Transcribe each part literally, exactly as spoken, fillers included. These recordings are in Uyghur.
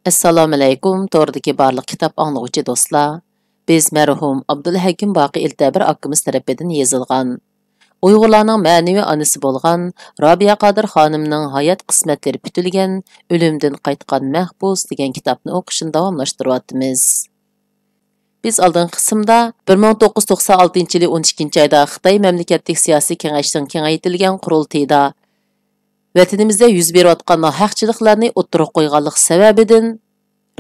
ئەسسالامۇئەلەيكۇم، توردىكى بارلىق كىتاب ئاڭلىغۇچى دوستلار. بىز مەرھۇم ئابدۇلھەكىم باقى ئىلتەبىر ئاكىمىز تەرىپىدىن يېزىلغان، ئۇيغۇرلارنىڭ مەنىۋى ئانىسى بولغان رابىيە قادىر خانىمنىڭ ھايات قىسمەتلىرى پۈتۈلگەن ئۆلۈمدىن قايتقان مەھبۇس دېگەن كىتابنى ئوقۇشنى داۋاملاشتۇرۇۋاتىمىز. بىز ئالدىنقى قىسىمدا بىر مىڭ توققۇز يۈز توقسان ئالتىنچى يىلى ئون ئىككىنچى ئايدا خىتاي مەملىكەتلىك سىياسىي كېڭەشنىڭ كېڭەيتىلگەن قۇرۇلتىيىدا ۋەتىنىمىزدە يۈز بېرىۋاتقان ناھەقچىلىقلارنى ئوتتۇرىغا قويغانلىق سەۋەبىدىن،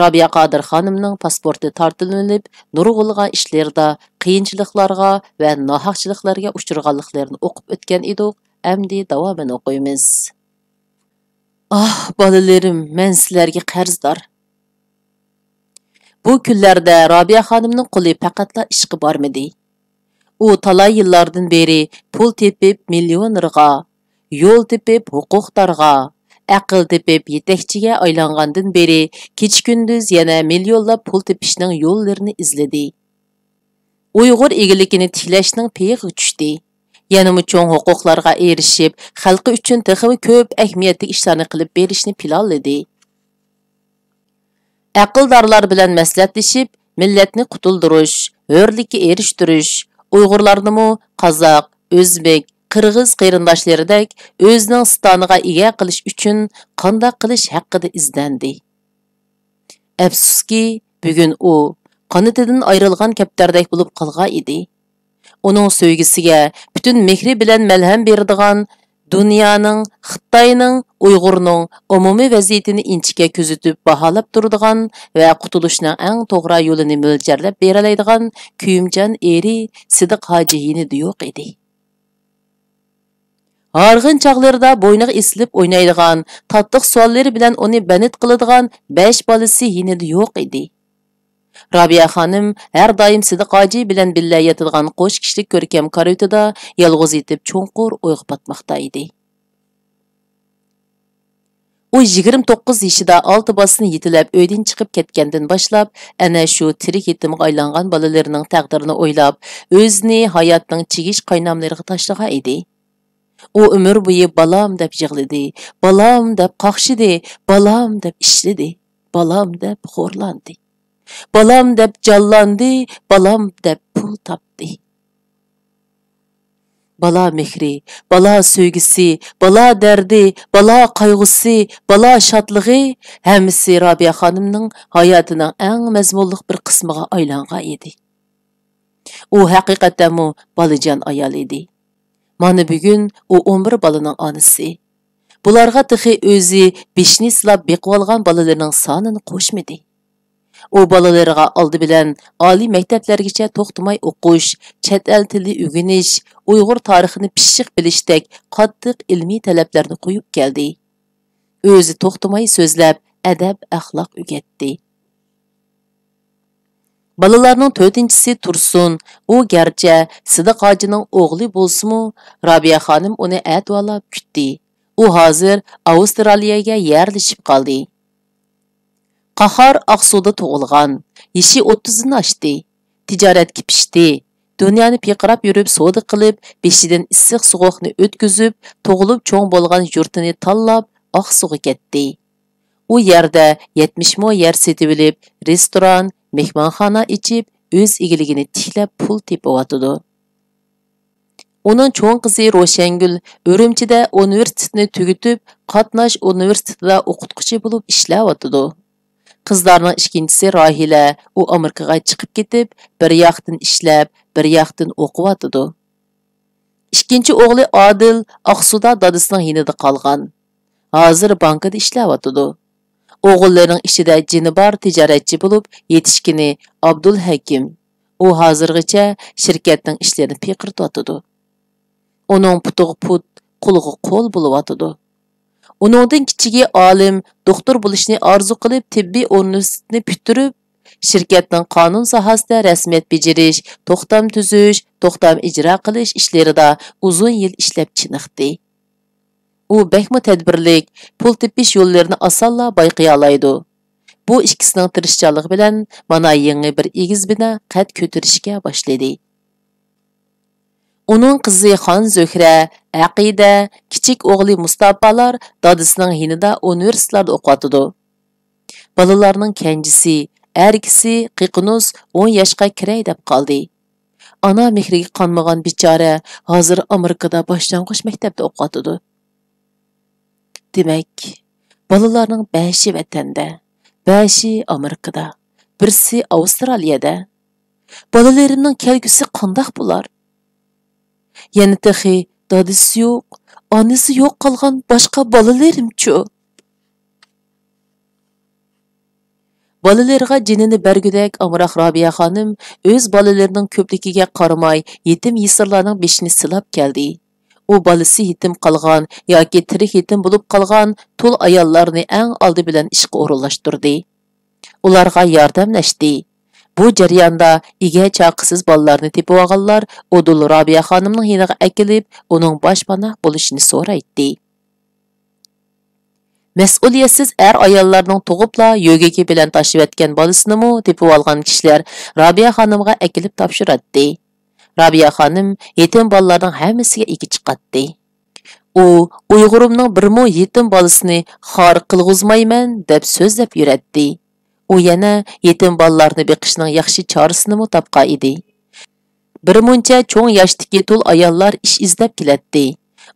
رابىيە قادىر خانىمنىڭ پاسپورتى تارتىلىۋېلىپ، نۇرغۇنلىغان ئىشلىرىدا قىيىنچىلىقلارغا ۋە ناھەقچىلىقلارغا ئۇچرىغانلىقلىرىنى ئوقۇپ ئۆتكەن ئىدۇق، ئەمدى داۋامىنى ئوقۇيمىز. ئاھ، بالىلىرىم، مەن سىلەرگە قەرزدار. بۇ كۈنلەردە رابىيە خانىمنىڭ قولى پەقەتلا ئىشقا بارمىدى. ئۇ تالاي يىللاردىن بېرى پۇل تېپىپ مىليونېرغا، يول تېپىپ ھوقۇقدارغا، ئەقىل تېپىپ يېتەكچىگە ئايلانغاندىن بېرى كېچە-كۈندۈز يەنە مىليونلاپ پۇل تېپىشنىڭ يوللىرىنى ئىزلىدى. ئۇيغۇر ئىگىلىكىنى تىكلەشنىڭ پېيىغا چۈشتى. يەنىمۇ چوڭ ھوقۇقلارغا ئېرىشىپ، خەلقى ئۈچۈن تېخىمۇ كۆپ ئەھمىيەتلىك ئىشلارنى قىلىپ بېرىشنى پىلانلىدى. ئەقىلدارلار بىلەن مەسلىھەتلىشىپ، مىللەتنى قۇتۇلدۇرۇش، ھۆرلۈككە ئېرىشتۈرۈش، ئۇيغۇرلارنىمۇ قازاق، ئۆزبېك، قىرغىز قېرىنداشلىرىدەك ئۆزىنىڭ ستانىغا ئىگە قىلىش ئۈچۈن قانداق قىلىش ھەققىدە ئىزدەندى. ئەپسۇسكى، بۈگۈن ئۇ قانىتىدىن ئايرىلغان كەپتەردەك بولۇپ قالغان ئىدى. ئۇنىڭ سۆيگۈسىگە پۈتۈن مېھرى بىلەن مەلھەم بېرىدىغان، دۇنيانىڭ، خىتاينىڭ، ئۇيغۇرنىڭ ئومۇمىي ۋەزىيىتىنى ئىنچىكە كۆزىتىپ باھالاپ تۇرىدىغان ۋە قۇتۇلۇشنىڭ ئەڭ توغرا يولىنى مۆلچەرلەپ بېرەلەيدىغان كۆيۈمجان ئېرى سىدىق ھاجى يېنىدا يوق ئىدى. ھارغىن چاغلىرىدا بوينىغا ئېسىلىپ ئوينايدىغان، تاتلىق سوئاللىرى بىلەن ئۇنى بەنت قىلىدىغان بەش بالىسى يېنىدا يوق ئىدى. رابىيە خانىم ھەر دائىم سىدىق ھاجى بىلەن بىللە ياتىدىغان قوش كىشىلىك كۆركەم كارىۋىتىدا يالغۇز يېتىپ چوڭقۇر ئويغا پاتماقتا ئىدى. ئۇ يىگىرمە توققۇز يېشىدا ئالتە بالىسىنى يېتىلەپ ئۆيدىن چىقىپ كەتكەندىن باشلاپ، ئەنە شۇ تىرىك يېتىمگە ئايلانغان بالىلىرىنىڭ تەقدىرىنى ئويلاپ، ئۆزىنى ھاياتنىڭ چىگىش قايناملىرىغا تاشلىغان ئىدى. ئۇ ئۆمۈر بويى «بالام» دەپ يىغلىدى، «بالام» دەپ قاقشىدى، «بالام» دەپ ئىشلىدى، «بالام» دەپ خورلاندى. «بالام» دەپ جانلاندى، «بالام» دەپ پۇل تاپتى. بالا مېھرى، بالا سۆيگۈسى، بالا دەردى، بالا قايغۇسى، بالا شادلىقى، ھەممىسى رابىيە خانىمنىڭ ھاياتىنىڭ ئەڭ مەزمۇنلۇق بىر قىسمىغا ئايلانغان ئىدى. ئۇ ھەقىقەتەنمۇ بالىجان ئايال ئىدى. مانا بۈگۈن ئۇ ئون بىر بالىنىڭ ئانىسى. بۇلارغا تېخى ئۆزى بېشىنى سىلاپ بېقىۋالغان بالىلىرىنىڭ سانىنى قوشمىدى. ئۇ بالىلىرىغا ئالدى بىلەن ئالىي مەكتەپلەرگىچە توختىماي ئوقۇش، چەت ئەل تىلى ئۆگىنىش، ئۇيغۇر تارىخىنى پىششىق بىلىشتەك قاتتىق ئىلمىي تەلەپلەرنى قويۇپ كەلدى. ئۆزى توختىماي سۆزلەپ، ئەدەپ-ئەخلاق ئۆگەتتى. بالىلارنىڭ تۆتىنچىسى تۇرسۇن. ئۇ گەرچە سىدىق ھاجىنىڭ ئوغلى بولسىمۇ، رابىيە خانىم ئۇنى ئەتىۋارلاپ كۈتتى. ئۇ ھازىر ئاۋسترالىيەگە يەرلىشىپ قالدى. قاھار ئاقسۇدا تۇغۇلغان. يېشى ئوتتۇزدىن ئاشتى. تىجارەتكە پىشتى. دۇنيانى پىرقىراپ يۈرۈپ سودا قىلىپ، بېشىدىن ئىسسىق سوغۇقنى ئۆتكۈزۈپ، تۇغۇلۇپ چوڭ بولغان يۇرتىنى تاللاپ، ئاقسۇغا كەتتى. ئۇ يەردە يەتمىش مو يەر سېتىۋېلىپ، رېستوران، مېھمانخانا ئېچىپ، ئۆز ئىگىلىكىنى تىكلەپ، پۇل تېپىۋاتىدۇ. ئۇنىڭ چوڭ قىزى روشەنگۈل ئۈرۈمچىدە ئۇنىۋېرسىتېتنى تۈگىتىپ، قاتناش ئۇنىۋېرسىتېتىدا ئوقۇتقۇچى بولۇپ ئىشلەۋاتىدۇ. قىزلارنىڭ ئىككىنچىسى راھىلە، ئۇ ئامېرىكىغا چىقىپ كېتىپ، بىر ياقتىن ئىشلەپ، بىر ياقتىن ئوقۇۋاتىدۇ. ئىككىنچى ئوغلى ئادىل ئاقسۇدا دادىسىنىڭ يېنىدا قالغان. ھازىر بانكىدا ئىشلەۋاتىدۇ. ئوغۇللىرىنىڭ ئىچىدە جېنى بار تىجارەتچى بولۇپ يېتىشكىنى ئابدۇلھەكىم. ئۇ ھازىرغىچە شىركەتنىڭ ئىشلىرىنى پىرقىرىتىۋاتىدۇ. ئۇنىڭ پۇتىغا پۇت، قولىغا قول بولۇۋاتىدۇ. ئۇنىڭدىن كىچىكى ئالىم، دوختۇر بولۇشنى ئارزۇ قىلىپ، تېببىي ئۇنىۋېرسىتېتنى پۈتتۈرۈپ، شىركەتنىڭ قانۇن ساھەسىدە رەسمىيەت بېجىرىش، توختام تۈزۈش، توختام ئىجرا قىلىش ئىشلىرىدا ئۇزۇن يىل ئىشلەپ چېنىقتى. ئۇ بەكمۇ تەدبىرلىك، پۇل تېپىش يوللىرىنى ئاسانلا بايقىيالايدۇ. بۇ ئىككىسىنىڭ تىرىشچانلىقى بىلەن مانا يېڭى بىر ئېگىز بىنا قەد كۆتۈرۈشكە باشلىدى. ئۇنىڭ قىزى خان زۆھرە، ئەقىدە، كىچىك ئوغلى مۇستاپالار دادىسىنىڭ يېنىدا ئۇنىۋېرسىتېتلاردا ئوقۇۋاتىدۇ. بالىلارنىڭ كەنجىسى، ئەركىسى قېقىنۇس ئون ياشقا كىرەي دەپ قالدى. ئانا مېھرىگە قانمىغان بىچارە ھازىر ئامېرىكىدا باشلانغۇچ مەكتەپتە ئوقۇۋاتىدۇ. دېمەك، بالىلارنىڭ بەشى ۋەتەندە، بەشى ئامېرىكىدا، بىرسى ئاۋسترالىيەدە. بالىلىرىمنىڭ كەلگۈسى قانداق بولار؟ يەنە تېخى دادىسى يوق، ئانىسى يوق قالغان باشقا بالىلىرىمچۇ؟ بالىلىرىغا جېنىنى بەرگۈدەك ئامراق رابىيە خانىم ئۆز بالىلىرىنىڭ كۆپلۈكىگە قارىماي، يېتىم يېسىرلارنىڭ بېشىنى سىلاپ كەلدى. ئۇ بالىسى يېتىم قالغان ياكى تىرىك يېتىم بولۇپ قالغان تۇل ئاياللارنى ئەڭ ئالدى بىلەن ئىشقا ئورۇنلاشتۇردى. ئۇلارغا ياردەملەشتى. بۇ جەرياندا ئىگە چاقىسىز بالىلارنى تېپىۋالغانلار ئۇدۇل رابىيە خانىمنىڭ يېنىغا ئەكېلىپ، ئۇنىڭ باشپاناھ بولۇشىنى سورايتتى. مەسئۇلىيەتسىز ئەر-ئاياللارنىڭ تۇغۇپلا يۆگىكى بىلەن تاشلىۋەتكەن بالىسىنىمۇ تېپىۋالغان كىشىلەر رابىيە خانىمغا ئەكېلىپ تاپشۇراتتى. رابىيە خانىم يېتىم بالىلارنىڭ ھەممىسىگە ئىگە چىقاتتى. ئۇ ئۇيغۇرۇمنىڭ بىرمۇ يېتىم بالىسىنى خار قىلغۇزمايمەن دەپ سۆزلەپ يۈرەتتى. ئۇ يەنە يېتىم بالىلارنى بېقىشنىڭ ياخشى چارىسىنىمۇ تاپقان ئىدى. بىرمۇنچە چوڭ ياشتىكى تۇل ئاياللار ئىش ئىزدەپ كېلەتتى.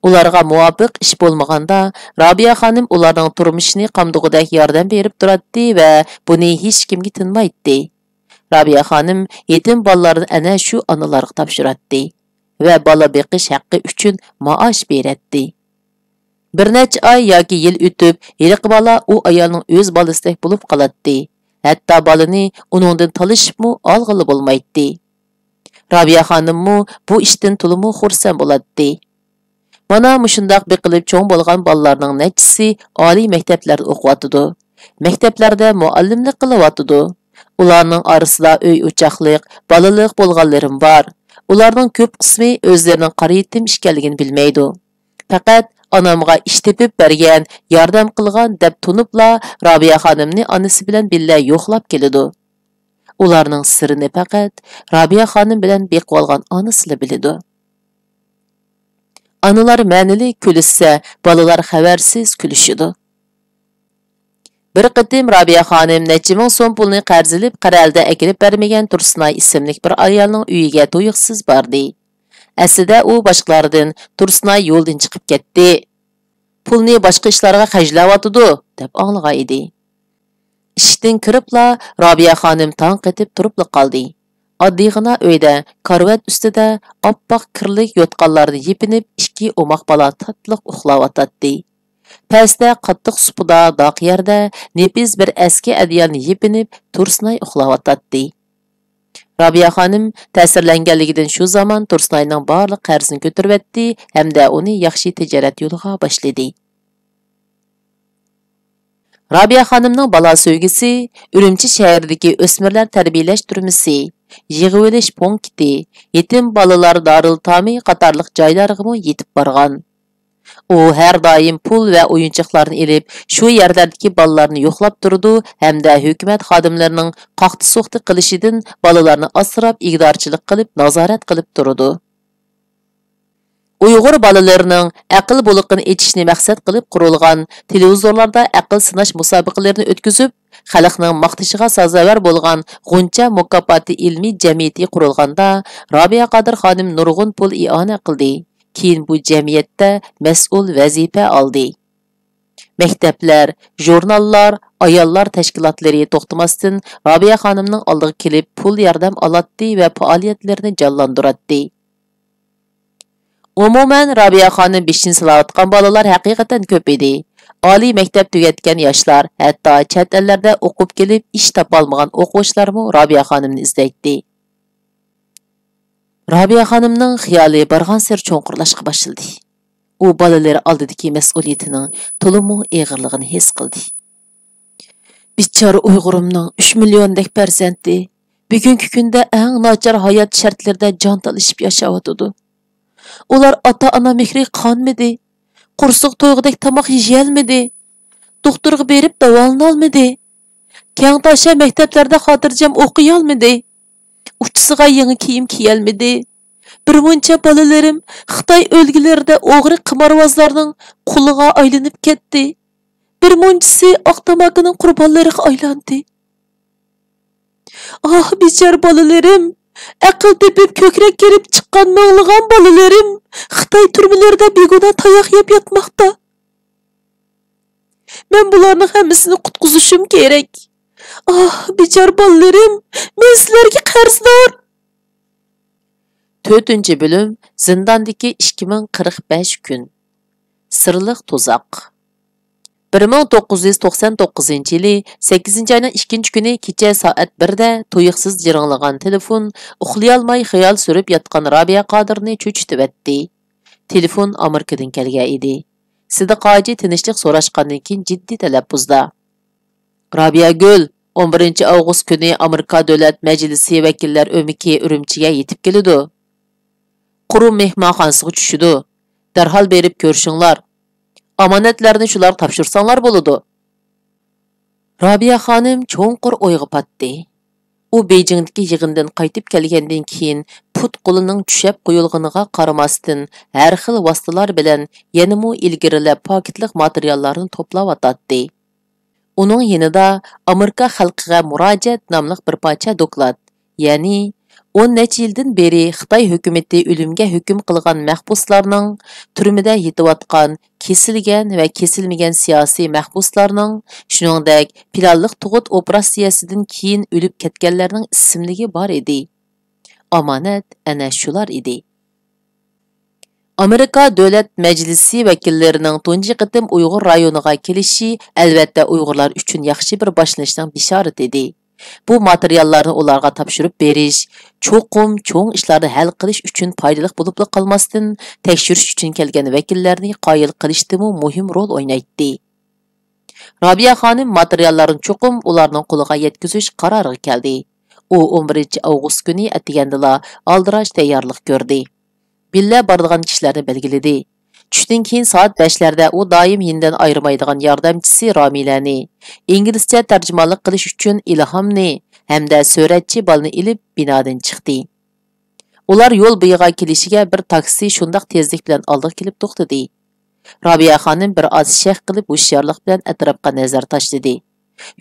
ئۇلارغا مۇۋاپىق ئىش بولمىغاندا، رابىيە خانىم ئۇلارنىڭ تۇرمۇشىنى قامدىغۇدەك ياردەم بېرىپ تۇراتتى ۋە بۇنى ھېچكىمگە تىنمايتتى. رابىيە خانىم يېتىم بالىلارنى ئەنە شۇ ئانىلارغا تاپشۇراتتى ۋە بالا بېقىش ھەققى ئۈچۈن مائاش بېرەتتى. بىر نەچچە ئاي ياكى يىل ئۆتۈپ، ھېلىقى بالا ئۇ ئايالنىڭ ئۆز بالىسىدەك بولۇپ قالاتتى. ھەتتا بالىنى ئۇنىڭدىن تالىشىپمۇ ئالغىلى بولمايتتى. رابىيە خانىممۇ بۇ ئىشتىن تولىمۇ خۇرسەن بولاتتى. مانا مۇشۇنداق بېقىلىپ چوڭ بولغان بالىلارنىڭ نەچچىسى ئالىي مەكتەپلەردە ئوقۇۋاتىدۇ. مەكتەپلەردە مۇئەللىملىك قىلىۋاتىدۇ. ئۇلارنىڭ ئارىسىدا ئۆي ئوچاقلىق، بالىلىق بولغانلىرىمۇ بار. ئۇلارنىڭ كۆپ قىسمى ئۆزلىرىنىڭ قارا يېتىم ئىكەنلىكىنى بىلمەيدۇ. پەقەت ئانامغا ئىش تېپىپ بەرگەن، ياردەم قىلغان دەپ تونۇپلا رابىيە خانىمنى ئانىسى بىلەن بىللە يوقلاپ كېلىدۇ. ئۇلارنىڭ سىرىنى پەقەت رابىيە خانىم بىلەن بېقىۋالغان ئانىسىلا بىلىدۇ. ئانىلار مەنىلىك كۈلۈشسە، بالىلار خەۋەرسىز كۈلۈشىدۇ. بىر قېتىم رابىيە خانىم نەچچە مىڭ سوم پۇلنى قەرز ئېلىپ، قەرەلدە ئەكېلىپ بەرمىگەن تۇرسۇنئاي ئىسىملىك بىر ئايالنىڭ ئۆيىگە تۇيۇقسىز باردى. ئەسلىدە ئۇ باشقىلاردىن تۇرسۇنئاي يولدىن چىقىپ كەتتى، پۇلنى باشقا ئىشلارغا خەجلەۋاتىدۇ، دەپ ئاڭلىغان ئىدى. ئىشىكتىن كىرىپلا رابىيە خانىم تاڭ قېتىپ تۇرۇپلا قالدى. ئاددىيغىنا ئۆيدە، كارىۋەت ئۈستىدە ئاپئاق كىرلىك يوتقانلاردىن يېپىنىپ ئىككى ئوماق بالا تاتلىق ئۇخلاۋاتاتتى. پەستە قاتتىق سۇپىدا داق يەردە نېپىز بىر ئەسكى ئەدىيالنى يېپىنىپ تۇرسۇنئاي ئۇخلاۋاتاتتى. رابىيە خانىم تەسىرلەنگەنلىكىدىن شۇ زامان تۇرسۇنئاينىڭ بارلىق قەرزىنى كۆتۈرۈۋەتتى ھەمدە ئۇنى ياخشى تىجارەت يولىغا باشلىدى. رابىيە خانىمنىڭ بالا سۆيگۈسى ئۈرۈمچى شەھىرىدىكى ئۆسمۈرلەر تەربىيەلەش تۈرمىسى، يىغىۋېلىش پونكىتى، يېتىم بالىلار دارىلئېتامى قاتارلىق جايلارغىمۇ يېتىپ بارغان. ئۇ ھەر دائىم پۇل ۋە ئويۇنچۇقلارنى ئېلىپ، شۇ يەرلەردىكى بالىلارنى يوقلاپ تۇرىدۇ ھەمدە ھۆكۈمەت خادىملىرىنىڭ قاقتى-سوقتى قىلىشىدىن بالىلارنى ئاسراپ، ئىگىدارچىلىق قىلىپ، نازارەت قىلىپ تۇرىدۇ. ئۇيغۇر بالىلىرىنىڭ ئەقىل بۇلىقىنى ئېچىشنى مەقسەت قىلىپ قۇرۇلغان، تېلېۋىزورلاردا ئەقىل سىناش مۇسابىقىلىرىنى ئۆتكۈزۈپ، خەلقنىڭ ماختىشىغا سازاۋەر بولغان غۇنچە مۇكاپاتى ئىلمىي جەمئىيىتى قۇرۇلغاندا، رابىيە قادىر خانىم نۇرغۇن پۇل ئىئانە قىلدى. كېيىن بۇ جەمئىيەتتە مەسئۇل ۋەزىپە ئالدى. مەكتەپلەر، ژۇرناللار، ئاياللار تەشكىلاتلىرى توختىماستىن رابىيە خانىمنىڭ ئالدىغا كېلىپ پۇل ياردەم ئالاتتى ۋە پائالىيەتلىرىنى جانلاندۇراتتى. ئومۇمەن، رابىيە خانىم بېشىنى سىلاۋاتقان بالىلار ھەقىقەتەن كۆپ ئىدى. ئالىي مەكتەپ تۈگەتكەن ياشلار، ھەتتا چەت ئەللەردە ئوقۇپ كېلىپ ئىش تاپالمىغان ئوقۇغۇچىلارمۇ رابىيە خانىمنى ئىزدەيتتى. رابىيە خانىمنىڭ خىيالى بارغانسېرى چوڭقۇرلاشقا باشلىدى. ئۇ بالىلىرى ئالدىدىكى مەسئۇلىيىتىنىڭ تولىمۇ ئېغىرلىقىنى ھېس قىلدى. بىچارە ئۇيغۇرۇمنىڭ ئۈچ مىليوندەك پەرزەنتى بۈگۈنكى كۈندە ئەڭ ناچار ھايات شەرتلىرىدە جان تالىشىپ ياشاۋاتىدۇ. ئۇلار ئاتا-ئانا مېھرىگە قانمىدى، قورسىقى تويغۇدەك تاماق يېيەلمىدى، دوختۇرغا بېرىپ داۋالىنالمىدى، كەڭتاشا مەكتەپلەردە خاتىرجەم ئوقۇيالمىدى، ئۇچىسىغا يېڭى كىيىم كىيەلمىدى. بىر مۇنچە بالىلىرىم خىتاي ئۆلكىلىرىدە ئوغرى قىمارۋازلارنىڭ قۇلىغا ئايلىنىپ كەتتى. بىر مۇنچىسى ئاق تاماكىنىڭ قۇربانلىرىغا ئايلاندى. ئاھ، بىچارە بالىلىرىم! ئەقىل تېپىپ كۆكرەك كېرىپ چىققان مىڭلىغان بالىلىرىم خىتاي تۈرمىلىرىدە بىگۇناھ تاياق يەپ ياتماقتا. مەن بۇلارنىڭ ھەممىسىنى قۇتقۇزۇشۇم كېرەك. ئاھ، بىچارە بالىلىرىم، مەن سىلەرگە قەرزدار. تۆتىنچى بۆلۈم، زىنداندىكى ئىككى مىڭ قىرىق بەش كۈن. سىرلىق تۇزاق. بىر مىڭ توققۇز يۈز توقسان توققۇزىنچى يىلى سەككىزىنچى ئاينىڭ ئىككىنچى كۈنى كېچە سائەت بىردە تۇيۇقسىز جىرىڭلىغان تېلېفون ئۇخلىيالماي خىيال سۈرۈپ ياتقان رابىيە قادىرنى چۆچۈتۈۋەتتى. تېلېفون ئامېرىكىدىن كەلگەن ئىدى. سىدىق ھاجى تىنچلىق سوراشقاندىن كېيىن جىددىي تەلەپپۇزدا: رابىيەگۈل، ئون بىرىنچى ئاۋغۇست كۈنى ئامېرىكا دۆلەت مەجلىسى ۋەكىللەر ئۆمىكى ئۈرۈمچىگە يېتىپ كېلىدۇ. قۇرۇم مېھمانخانىسىغا چۈشىدۇ. دەرھال بېرىپ كۆرۈشۈڭلار. ئامانەتلەرنى شۇلارغا تاپشۇرساڭلار بولىدۇ. رابىيە خانىم چوڭقۇر ئويغا پاتتى. ئۇ بېيجىڭدىكى يىغىندىن قايتىپ كەلگەندىن كېيىن پۇت-قولىنىڭ چۈشەپ قويۇلغىنىغا قارىماستىن، ھەر خىل ۋاسىتىلار بىلەن يەنىمۇ ئىلگىرىلەپ پاكىتلىق ماتېرىياللارنى توپلاۋاتاتتى. ئۇنىڭ يېنىدا ئامېرىكا خەلقىگە مۇراجىئەت ناملىق بىر پارچە دوكلات، يەنى ئون نەچچە يىلدىن بېرى خىتاي ھۆكۈمىتى ئۆلۈمگە ھۆكۈم قىلغان مەھبۇسلارنىڭ، تۈرمىدە يېتىۋاتقان، كېسىلگەن ۋە كېسىلمىگەن سىياسىي مەھبۇسلارنىڭ، شۇنىڭدەك پىلانلىق تۇغۇت ئوپېراتسىيەسىدىن كېيىن ئۆلۈپ كەتكەنلەرنىڭ ئىسىملىكى بار ئىدى. ئامانەت ئەنە شۇلار ئىدى. ئامېرىكا دۆلەت مەجلىسى ۋەكىللىرىنىڭ تۇنجى قېتىم ئۇيغۇر رايونىغا كېلىشى، ئەلۋەتتە، ئۇيغۇرلار ئۈچۈن ياخشى بىر باشلىنىشنىڭ بېشارىتى ئىدى. بۇ ماتېرىياللارنى ئۇلارغا تاپشۇرۇپ بېرىش، چوقۇم چوڭ ئىشلارنى ھەل قىلىش ئۈچۈن پايدىلىق بولۇپلا قالماستىن، تەكشۈرۈش ئۈچۈن كەلگەن ۋەكىللەرنى قايىل قىلىشتىمۇ مۇھىم رول ئوينايتتى. رابىيە خانىم ماتېرىياللارنى چوقۇم ئۇلارنىڭ قولىغا يەتكۈزۈش قارارىغا كەلدى. ئۇ ئون بىرىنچى ئاۋغۇست كۈنى ئەتىگەندىلا ئالدىراش تەييارلىق كۆردى. بىللە بارىدىغان كىشىلەرنى بەلگىلىدى. چۈشتىن كېيىن سائەت بەشلەردە ئۇ دائىم يېنىدىن ئايرىمايدىغان ياردەمچىسى رامىلەنى، ئىنگلىزچە تەرجىمانلىق قىلىش ئۈچۈن ئىلھامنى ھەمدە سۈرەتچى بالىنى ئېلىپ بىنادىن چىقتى. ئۇلار يول بويىغا كېلىشىگە بىر تاكسى شۇنداق تېزلىك بىلەن ئالدىغا كېلىپ توختىدى. رابىيە خانىم بىر ئاز شەق قىلىپ ھوشيارلىق بىلەن ئەتراپقا نەزەر تاشلىدى.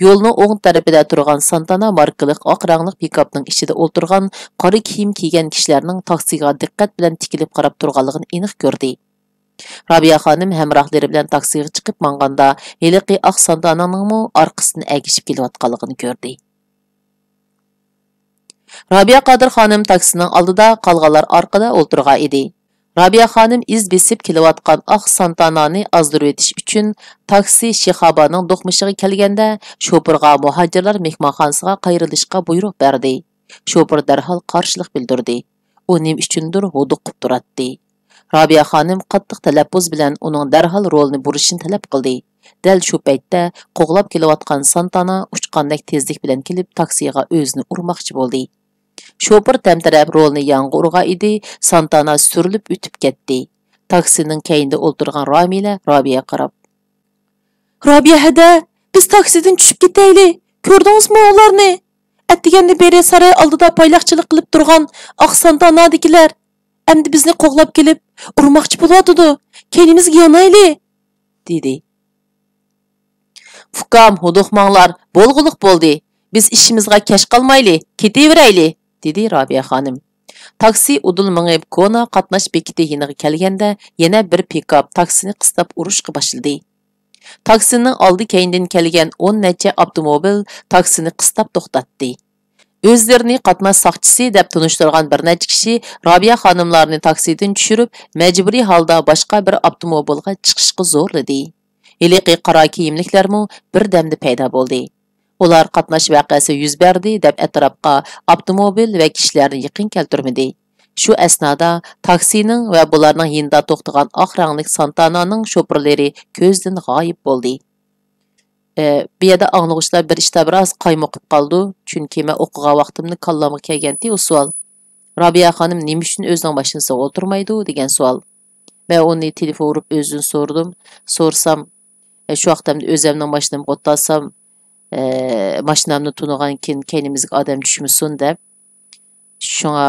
يولنىڭ ئوڭ تەرىپىدە تۇرغان سانتانا ماركىلىق ئاق رەڭلىك پىكاپنىڭ ئىچىدە ئولتۇرغان قارا كىيىم كىيگەن كىشىلەرنىڭ تاكسىغا دىققەت بىلەن تىكىلىپ قاراپ تۇرغانلىقىنى ئېنىق كۆردى. رابىيە خانىم ھەمراھلىرى بىلەن تاكسىغا چىقىپ ماڭغاندا، ھېلىقى ئاق سانتانانىڭمۇ ئارقىسىدىن ئەگىشىپ كېلىۋاتقانلىقىنى كۆردى. رابىيە قادىر خانىم تاكسىنىڭ ئالدىدا، قالغانلار ئارقىدا ئولتۇرغان ئىدى. رابىيە خانىم ئىز بېسىپ كېلىۋاتقان ئاق سانتانانى ئازدۇرۇۋېتىش ئۈچۈن تاكسى شىخابانىڭ دوقمۇشىغا كەلگەندە، شوپۇرغا مۇھاجىرلار مېھمانخانىسىغا قايرىلىشقا بۇيرۇق بەردى. شوپۇر دەرھال قارشىلىق بىلدۈردى. ئۇ نېمە ئۈچۈندۇر ھودۇقۇپ تۇراتتى. رابىيە خانىم قاتتىق تەلەپپۇز بىلەن ئۇنىڭ دەرھال رولنى بۇرۇشىنى تەلەپ قىلدى. دەل شۇ پەيتتە قوغلاپ كېلىۋاتقان سانتانا ئۇچقاندەك تېزلىك بىلەن كېلىپ، تاكسىغا ئۆزىنى ئۇرماقچى بولدى. شوپۇر تەمتىرەپ رولنى يانغا ئۇرغان ئىدى، سانتانا سۈرۈلۈپ ئۆتۈپ كەتتى. تاكسىنىڭ كەينىدە ئولتۇرغان رامىلە رابىيەگە قاراپ: رابىيە ھەدە، بىز تاكسىدىن چۈشۈپ كېتەيلى. كۆردىڭىزمۇ ئۇلارنى؟ ئەتىگەندىن بېرى ساراي ئالدىدا پايلاقچىلىق قىلىپ تۇرغان ئاق سانتانادىكىلەر ئەمدى بىزنى قوغلاپ كېلىپ ئۇرماقچى بولۇۋاتىدۇ. كەينىمىزگە يانايلى، دېدى. ئۇكام، ھودۇقماڭلار، بولغۇلۇق بولدى. بىز ئىشىمىزغا كەچ قالمايلى، كېتىۋېرەيلى، دېدى رابىيە خانىم. تاكسى ئۇدۇل مېڭىپ، كونا قاتناش بېكىتى يېنىغا كەلگەندە، يەنە بىر پىكاپ تاكسىنى قىستاپ ئۇرۇشقا باشلىدى. تاكسىنىڭ ئالدى كەينىدىن كەلگەن ئون نەچچە ئاپتوموبىل تاكسىنى قىستاپ توختاتتى. ئۆزلىرىنى قاتناش ساقچىسى دەپ تونۇشتۇرغان بىر نەچچە كىشى رابىيە خانىملارنى تاكسىدىن چۈشۈرۈپ، مەجبۇرىي ھالدا باشقا بىر ئاپتوموبىلغا چىقىشقا زورلىدى. ھېلىقى قارا كىيىملىكلەرمۇ بىردەمدە پەيدا بولدى. ئۇلار قاتناش ۋەقەسى يۈز بەردى دەپ ئەتراپقا ئاپتوموبىل ۋە كىشىلەرنى يېقىن كەلتۈرمىدى. شۇ ئەسنادا تاكسىنىڭ ۋە بۇلارنىڭ يېنىدا توختىغان ئاق رەڭلىك سانتانانىڭ شوپۇرلىرى كۆزدىن غايىب بولدى. ئە، بۇ يەردە ئاڭلىغۇچىلار بىر ئىشتا بىراز قايمۇقۇپ قالىدۇ، چۈنكى مەن ئوقۇغان ۋاقتىمدا كاللامغا كەلگەنتى ئۇ سوئال. رابىيە خانىم نېمە ئۈچۈن ئۆزىنىڭ ماشىنىسىغا ئولتۇرمايدۇ دېگەن سوئال. مەن ئۇنى تېلېفون ئۇرۇپ ئۆزىدىن سورىدىم. سورىسام، ئە، شۇ ۋاقىتتا ئۆزۈمنىڭ ماشىنامغا ئولتۇرسام، ئە، ماشىنامنى تونۇغاندىن كېيىن كەينىمىزگە ئادەم چۈشمىسۇن دەپ، شۇڭا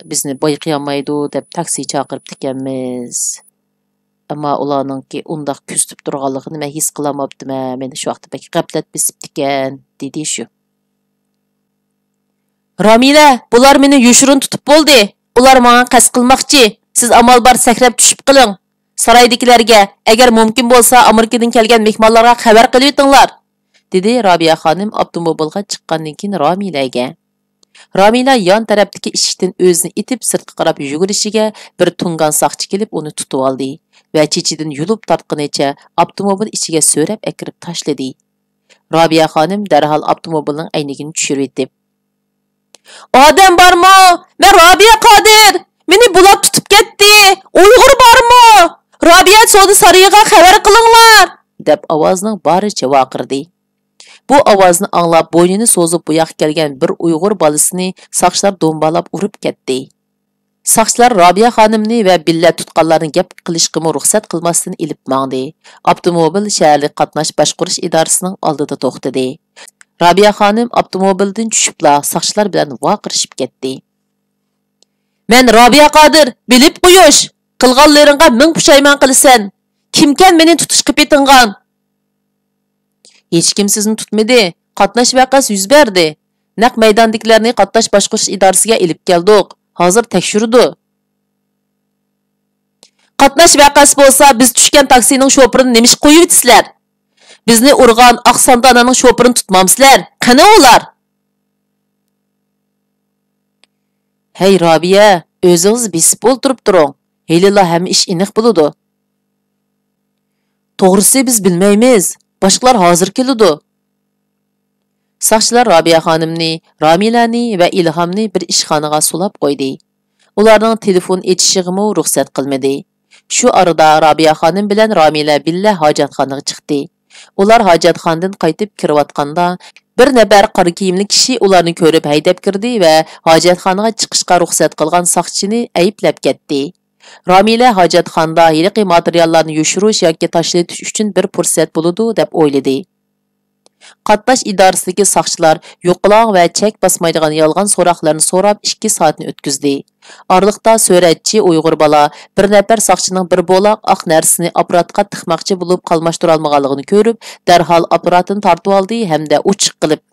بىزنى بايقىيالمايدۇ دەپ تاكسى چاقىرىپتىكەنمىز. ئەمما ئۇلارنىڭكى ئۇنداق كۆزىتىپ تۇرغانلىقىنى مەن ھېس قىلالماپتىمەن، مېنى شۇ ۋاقىتتا بەك غەپلەت بېسىپتىكەن، دېدى شۇ. رامىلە، بۇلار مېنى يوشۇرۇن تۇتۇپ بولدى. ئۇلار ماڭا قەست قىلماقچى. سىز ئامال بار سەكرەپ چۈشۈپ قېلىڭ. سارايدىكىلەرگە، ئەگەر مۇمكىن بولسا، ئامېرىكىدىن كەلگەن مېھمانلارغا خەۋەر قىلىۋېتىڭلار، دېدى رابىيە خانىم ئاپتوموبىلغا چىققاندىن كېيىن رامىلەگە. رامىلە يان تەرەپتىكى ئىشىكتىن ئۆزىنى ئېتىپ سىرتقا قاراپ يۈگۈرۈشىگە بىر تۇڭگان ساقچى كېلىپ ئۇنى تۇتۇۋالدى ۋە چېچىدىن يۇلۇپ تارتقىنىچە ئاپتوموبىل ئىچىگە سۆرەپ ئەكىرىپ تاشلىدى. رابىيە خانىم دەرھال ئاپتوموبىلنىڭ ئەينىكىنى چۈشۈرۈۋېتىپ، ئادەم بارمۇ؟ مەن رابىيە قادىر! مېنى بۇلار تۇتۇپ كەتتى! ئۇيغۇر بارمۇ؟ رابىيە سودا سارىيىغا خەۋەر قىلىڭلار! دەپ ئاۋازىنىڭ بارىچە ۋارقىرىدى. بۇ ئاۋازنى ئاڭلاپ، بوينىنى سوزۇپ بۇياققا كەلگەن بىر ئۇيغۇر بالىسىنى ساقچىلار دومبالاپ ئۇرۇپ كەتتى. ساقچىلار رابىيە خانىمنى ۋە بىللە تۇتقانلارنى گەپ قىلىشقىمۇ رۇخسەت قىلماستىن ئېلىپ ماڭدى. ئاپتوموبىل شەھەرلىك قاتناش باشقۇرۇش ئىدارىسىنىڭ ئالدىدا توختىدى. رابىيە خانىم ئاپتوموبىلدىن چۈشۈپلا ساقچىلار بىلەن ۋارقىرىشىپ كەتتى. مەن رابىيە قادىر، بىلىپ قويۇش! قىلغانلىرىڭغا مىڭ پۇشايمان قىلىسەن! كىمكەن مېنى تۇتۇشقا پېتىنغان؟ ھېچكىم سىزنى تۇتمىدى. قاتناش ۋەقەسى يۈز بەردى. نەق مەيداندىكىلەرنى قاتناش باشقۇرۇش ئىدارىسىگە ئېلىپ كەلدۇق. ھازىر تەكشۈرىدۇ. قاتناش ۋەقەسى بولسا، بىز چۈشكەن تاكسىنىڭ شوپۇرىنى نېمىشقا قويۇۋېتىسىلەر؟ بىزنى ئۇرغان ئاق سانتانانىڭ شوپۇرىنى تۇتمامسىلەر؟ قېنى ئۇلار؟ ھەي رابىيە، ئۆزىڭىز بېسىپ ئولتۇرۇپ تۇرۇڭ. ھېلىلا ھەممە ئىش ئېنىق بولىدۇ. توغرىسى بىز بىلمەيمىز. باشقىلار ھازىر كېلىدۇ. ساقچىلار رابىيە خانىمنى، رامىلەنى ۋە ئىلھامنى بىر ئىشخانىغا سولاپ قويدى. ئۇلارنىڭ تېلېفون ئېچىشىغىمۇ رۇخسەت قىلمىدى. شۇ ئارىدا رابىيە خانىم بىلەن رامىلە بىللە ھاجەتخانىغا چىقتى. ئۇلار ھاجەتخانىدىن قايتىپ كىرىۋاتقاندا، بىر نەپەر قارا كىيىملىك كىشى ئۇلارنى كۆرۈپ ھەيدەپ كىردى ۋە ھاجەتخانىغا چىقىشقا رۇخسەت قىلغان ساقچىنى ئەيىبلەپ كەتتى. رامىلە ھاجەتخانىدا ھېلىقى ماتېرىياللارنى يوشۇرۇش ياكى تاشلىۋېتىش ئۈچۈن بىر پۇرسەت بولىدۇ، دەپ ئويلىدى. قاتناش ئىدارىسىدىكى ساقچىلار يوقىلاڭ ۋە چەك باسمايدىغان يالغان سوراقلارنى سوراپ، ئىككى سائەتنى ئۆتكۈزدى. ئارىلىقتا سۈرەتچى ئۇيغۇر بالا بىر نەپەر ساقچىنىڭ بىر بولاق ئاق نەرسىنى ئاپپاراتقا تىقماقچى بولۇپ قالماشتۇرالمىغانلىقىنى كۆرۈپ، دەرھال ئاپپاراتىنى تارتىۋالدى ھەمدە ئوچۇق قىلىپ،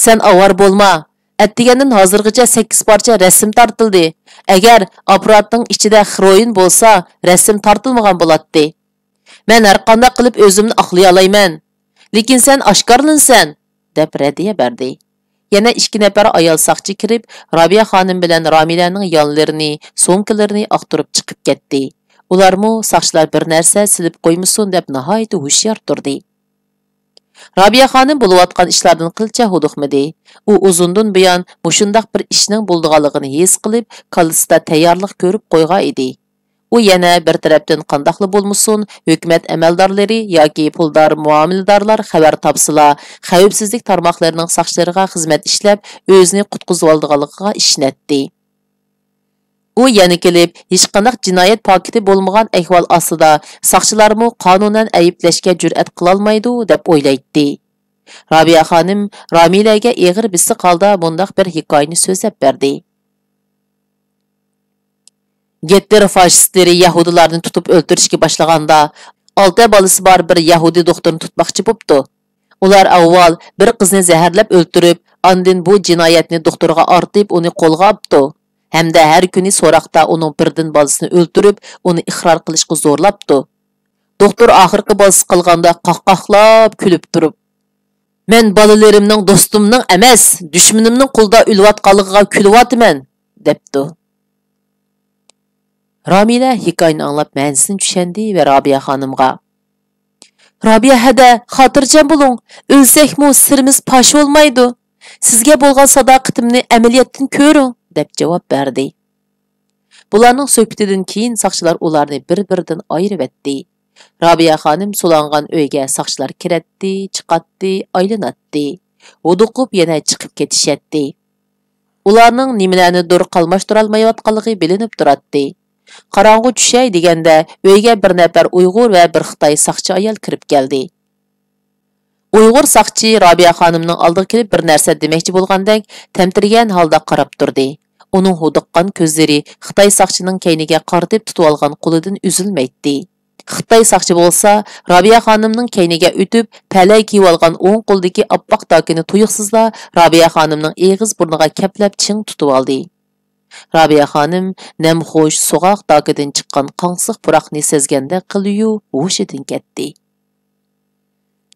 سەن ئاۋارە بولما! ئەتىگەندىن ھازىرغىچە سەككىز پارچە رەسىم تارتىلدى. ئەگەر ئاپپاراتنىڭ ئىچىدە خروئىن بولسا، رەسىم تارتىلمىغان بولاتتى. مەن ھەرقانداق قىلىپ ئۆزۈمنى ئاقلىيالايمەن. لېكىن سەن ئاشكارىلىنىسەن، دەپ رەددىيە بەردى. يەنە ئىككى نەپەر ئايال ساقچى كىرىپ، رابىيە خانىم بىلەن رامىلەنىڭ يانلىرىنى، سومكىلىرىنى ئاختۇرۇپ چىقىپ كەتتى. ئۇلارمۇ ساقچىلار بىر نەرسە سېلىپ قويمىسۇن دەپ ناھايىتى ھوشيار تۇردى. رابىيە خانىم بولۇۋاتقان ئىشلاردىن قىلچە ھودۇقمىدى. ئۇ ئۇزۇندىن بۇيان مۇشۇنداق بىر ئىشنىڭ بولىدىغانلىقىنى ھېس قىلىپ، كاللىسىدا تەييارلىق كۆرۈپ قويغان ئىدى. ئۇ يەنە بىر تەرەپتىن قانداقلا بولمىسۇن، ھۆكۈمەت ئەمەلدارلىرى ياكى پۇلدار مۇئامىلىدارلار خەۋەر تاپسىلا، خەۋپسىزلىك تارماقلىرىنىڭ ساقچىلىرىغا خىزمەت ئىشلەپ، ئۆزىنى قۇتقۇزۇۋالىدىغانلىقىغا ئىشىنەتتى. ئۇ يەنە كېلىپ، ھېچقانداق جىنايەت پاكىتى بولمىغان ئەھۋال ئاستىدا ساقچىلارمۇ قانۇنەن ئەيىبلەشكە جۈرئەت قىلالمايدۇ، دەپ ئويلايتتى. رابىيە خانىم رامىلەگە ئېغىر بېسىق ھالدا مۇنداق بىر ھېكايىنى سۆزلەپ بەردى. گىتلېر فاشىستلىرى يەھۇدىيلارنى تۇتۇپ ئۆلتۈرۈشكە باشلىغاندا، ئالتە بالىسى بار بىر يەھۇدىي دوختۇرنى تۇتماقچى بوپتۇ. ئۇلار ئاۋۋال بىر قىزنى زەھەرلەپ ئۆلتۈرۈپ، ئاندىن بۇ جىنايەتنى دوختۇرغا ئارتىپ، ئۇنى قولغا ئاپتۇ ھەمدە ھەر كۈنى سوراقتا ئۇنىڭ بىردىن بالىسىنى ئۆلتۈرۈپ، ئۇنى ئىقرار قىلىشقا زورلاپتۇ. دوختۇر ئاخىرقى بالىسى قالغاندا قاققاقلاپ كۈلۈپ تۇرۇپ، مەن بالىلىرىمنىڭ دوستۇمنىڭ ئەمەس، دۈشمىنىمنىڭ قولىدا ئۆلۈۋاتقانلىقىغا كۈلۈۋاتىمەن، دەپتۇ. رامىلە ھېكايىنى ئاڭلاپ مەنىسىنى چۈشەندى ۋە رابىيە خانىمغا، رابىيە ھەدە، خاتىرجەم بولۇڭ، ئۆلسەكمۇ سىرىمىز پاش بولمايدۇ. سىزگە بولغان ساداقىتىمنى ئەمەلىيەتتىن كۆرۈڭ، دەپ جاۋاب بەردى. بۇلارنىڭ سۆھبىتىدىن كېيىن ساقچىلار ئۇلارنى بىر-بىرىدىن ئايرىۋەتتى. رابىيە خانىم سولانغان ئۆيگە ساقچىلار كىرەتتى، چىقاتتى، ئايلىناتتى. ھودۇقۇپ يەنە چىقىپ كېتىشەتتى. ئۇلارنىڭ نېمىلەرنىدۇر قالماشتۇرالمايۋاتقانلىقى بىلىنىپ تۇراتتى. قاراڭغۇ چۈشەي دېگەندە ئۆيگە بىر نەپەر ئۇيغۇر ۋە بىر خىتاي ساقچى ئايال كىرىپ كەلدى. ئۇيغۇر ساقچى رابىيە خانىمنىڭ ئالدىغا كېلىپ بىر نەرسە دېمەكچى بولغاندەك تەمتىرىگەن ھالدا قاراپ تۇردى. ئۇنىڭ ھودۇققان كۆزلىرى خىتاي ساقچىنىڭ كەينىگە قارىتىپ تۇتۇۋالغان قولىدىن ئۈزۈلمەيتتى. خىتاي ساقچى بولسا، رابىيە خانىمنىڭ كەينىگە ئۆتۈپ، پەلەي كىيىۋالغان ئوڭ قولىدىكى ئاپئاق داكىنى تۇيۇقسىزلا رابىيە خانىمنىڭ ئېغىز بۇرنىغا كەپلەپ چىڭ تۇتۇۋالدى. رابىيە خانىم نەمخۇش، سوغۇق داكىدىن چىققان قاڭسىق پۇراقنى سەزگەندەك قىلدىيۇ، ھوشىدىن كەتتى.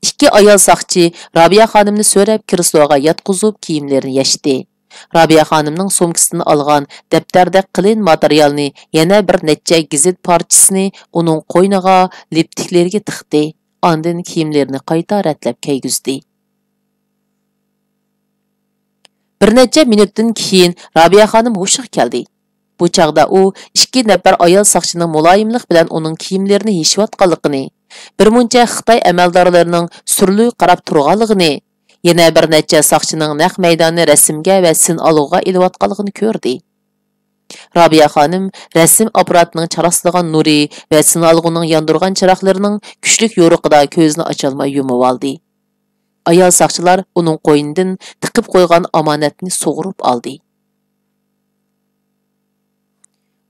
ئىككى ئايال ساقچى رابىيە خانىمنى سۆرەپ، كرېسلوغا ياتقۇزۇپ، كىيىملىرىنى يەشتى. رابىيە خانىمنىڭ سومكىسىدىن ئالغان دەپتەردەك قېلىن ماتېرىيالنى، يەنە بىر نەچچە گېزىت پارچىسىنى ئۇنىڭ قوينىغا، لىپتىكلىرىگە تىقتى. ئاندىن كىيىملىرىنى قايتا رەتلەپ كىيگۈزدى. بىر نەچچە مىنۇتتىن كېيىن رابىيە خانىم ھوشىغا كەلدى. بۇ چاغدا ئۇ ئىككى نەپەر ئايال ساقچىنىڭ مۇلايىملىق بىلەن ئۇنىڭ كىيىملىرىنى يېشىۋاتقانلىقىنى، بىرمۇنچە خىتاي ئەمەلدارلىرىنىڭ سۈرلۈك قاراپ تۇرغانلىقىنى، يەنە بىر نەچچە ساقچىنىڭ نەق مەيداننى رەسىمگە ۋە سىنئالغۇغا ئېلىۋاتقانلىقىنى كۆردى. رابىيە خانىم رەسىم ئاپپاراتىنىڭ چاراسلىغان نۇرى ۋە سىنئالغۇنىڭ ياندۇرغان چىراغلىرىنىڭ كۈچلۈك يورۇقىدا كۆزىنى ئاچالماي يۇمۇۋالدى. ئايال ساقچىلار ئۇنىڭ قوينىدىن تىقىپ قويغان ئامانەتنى سۇغۇرۇپ ئالدى.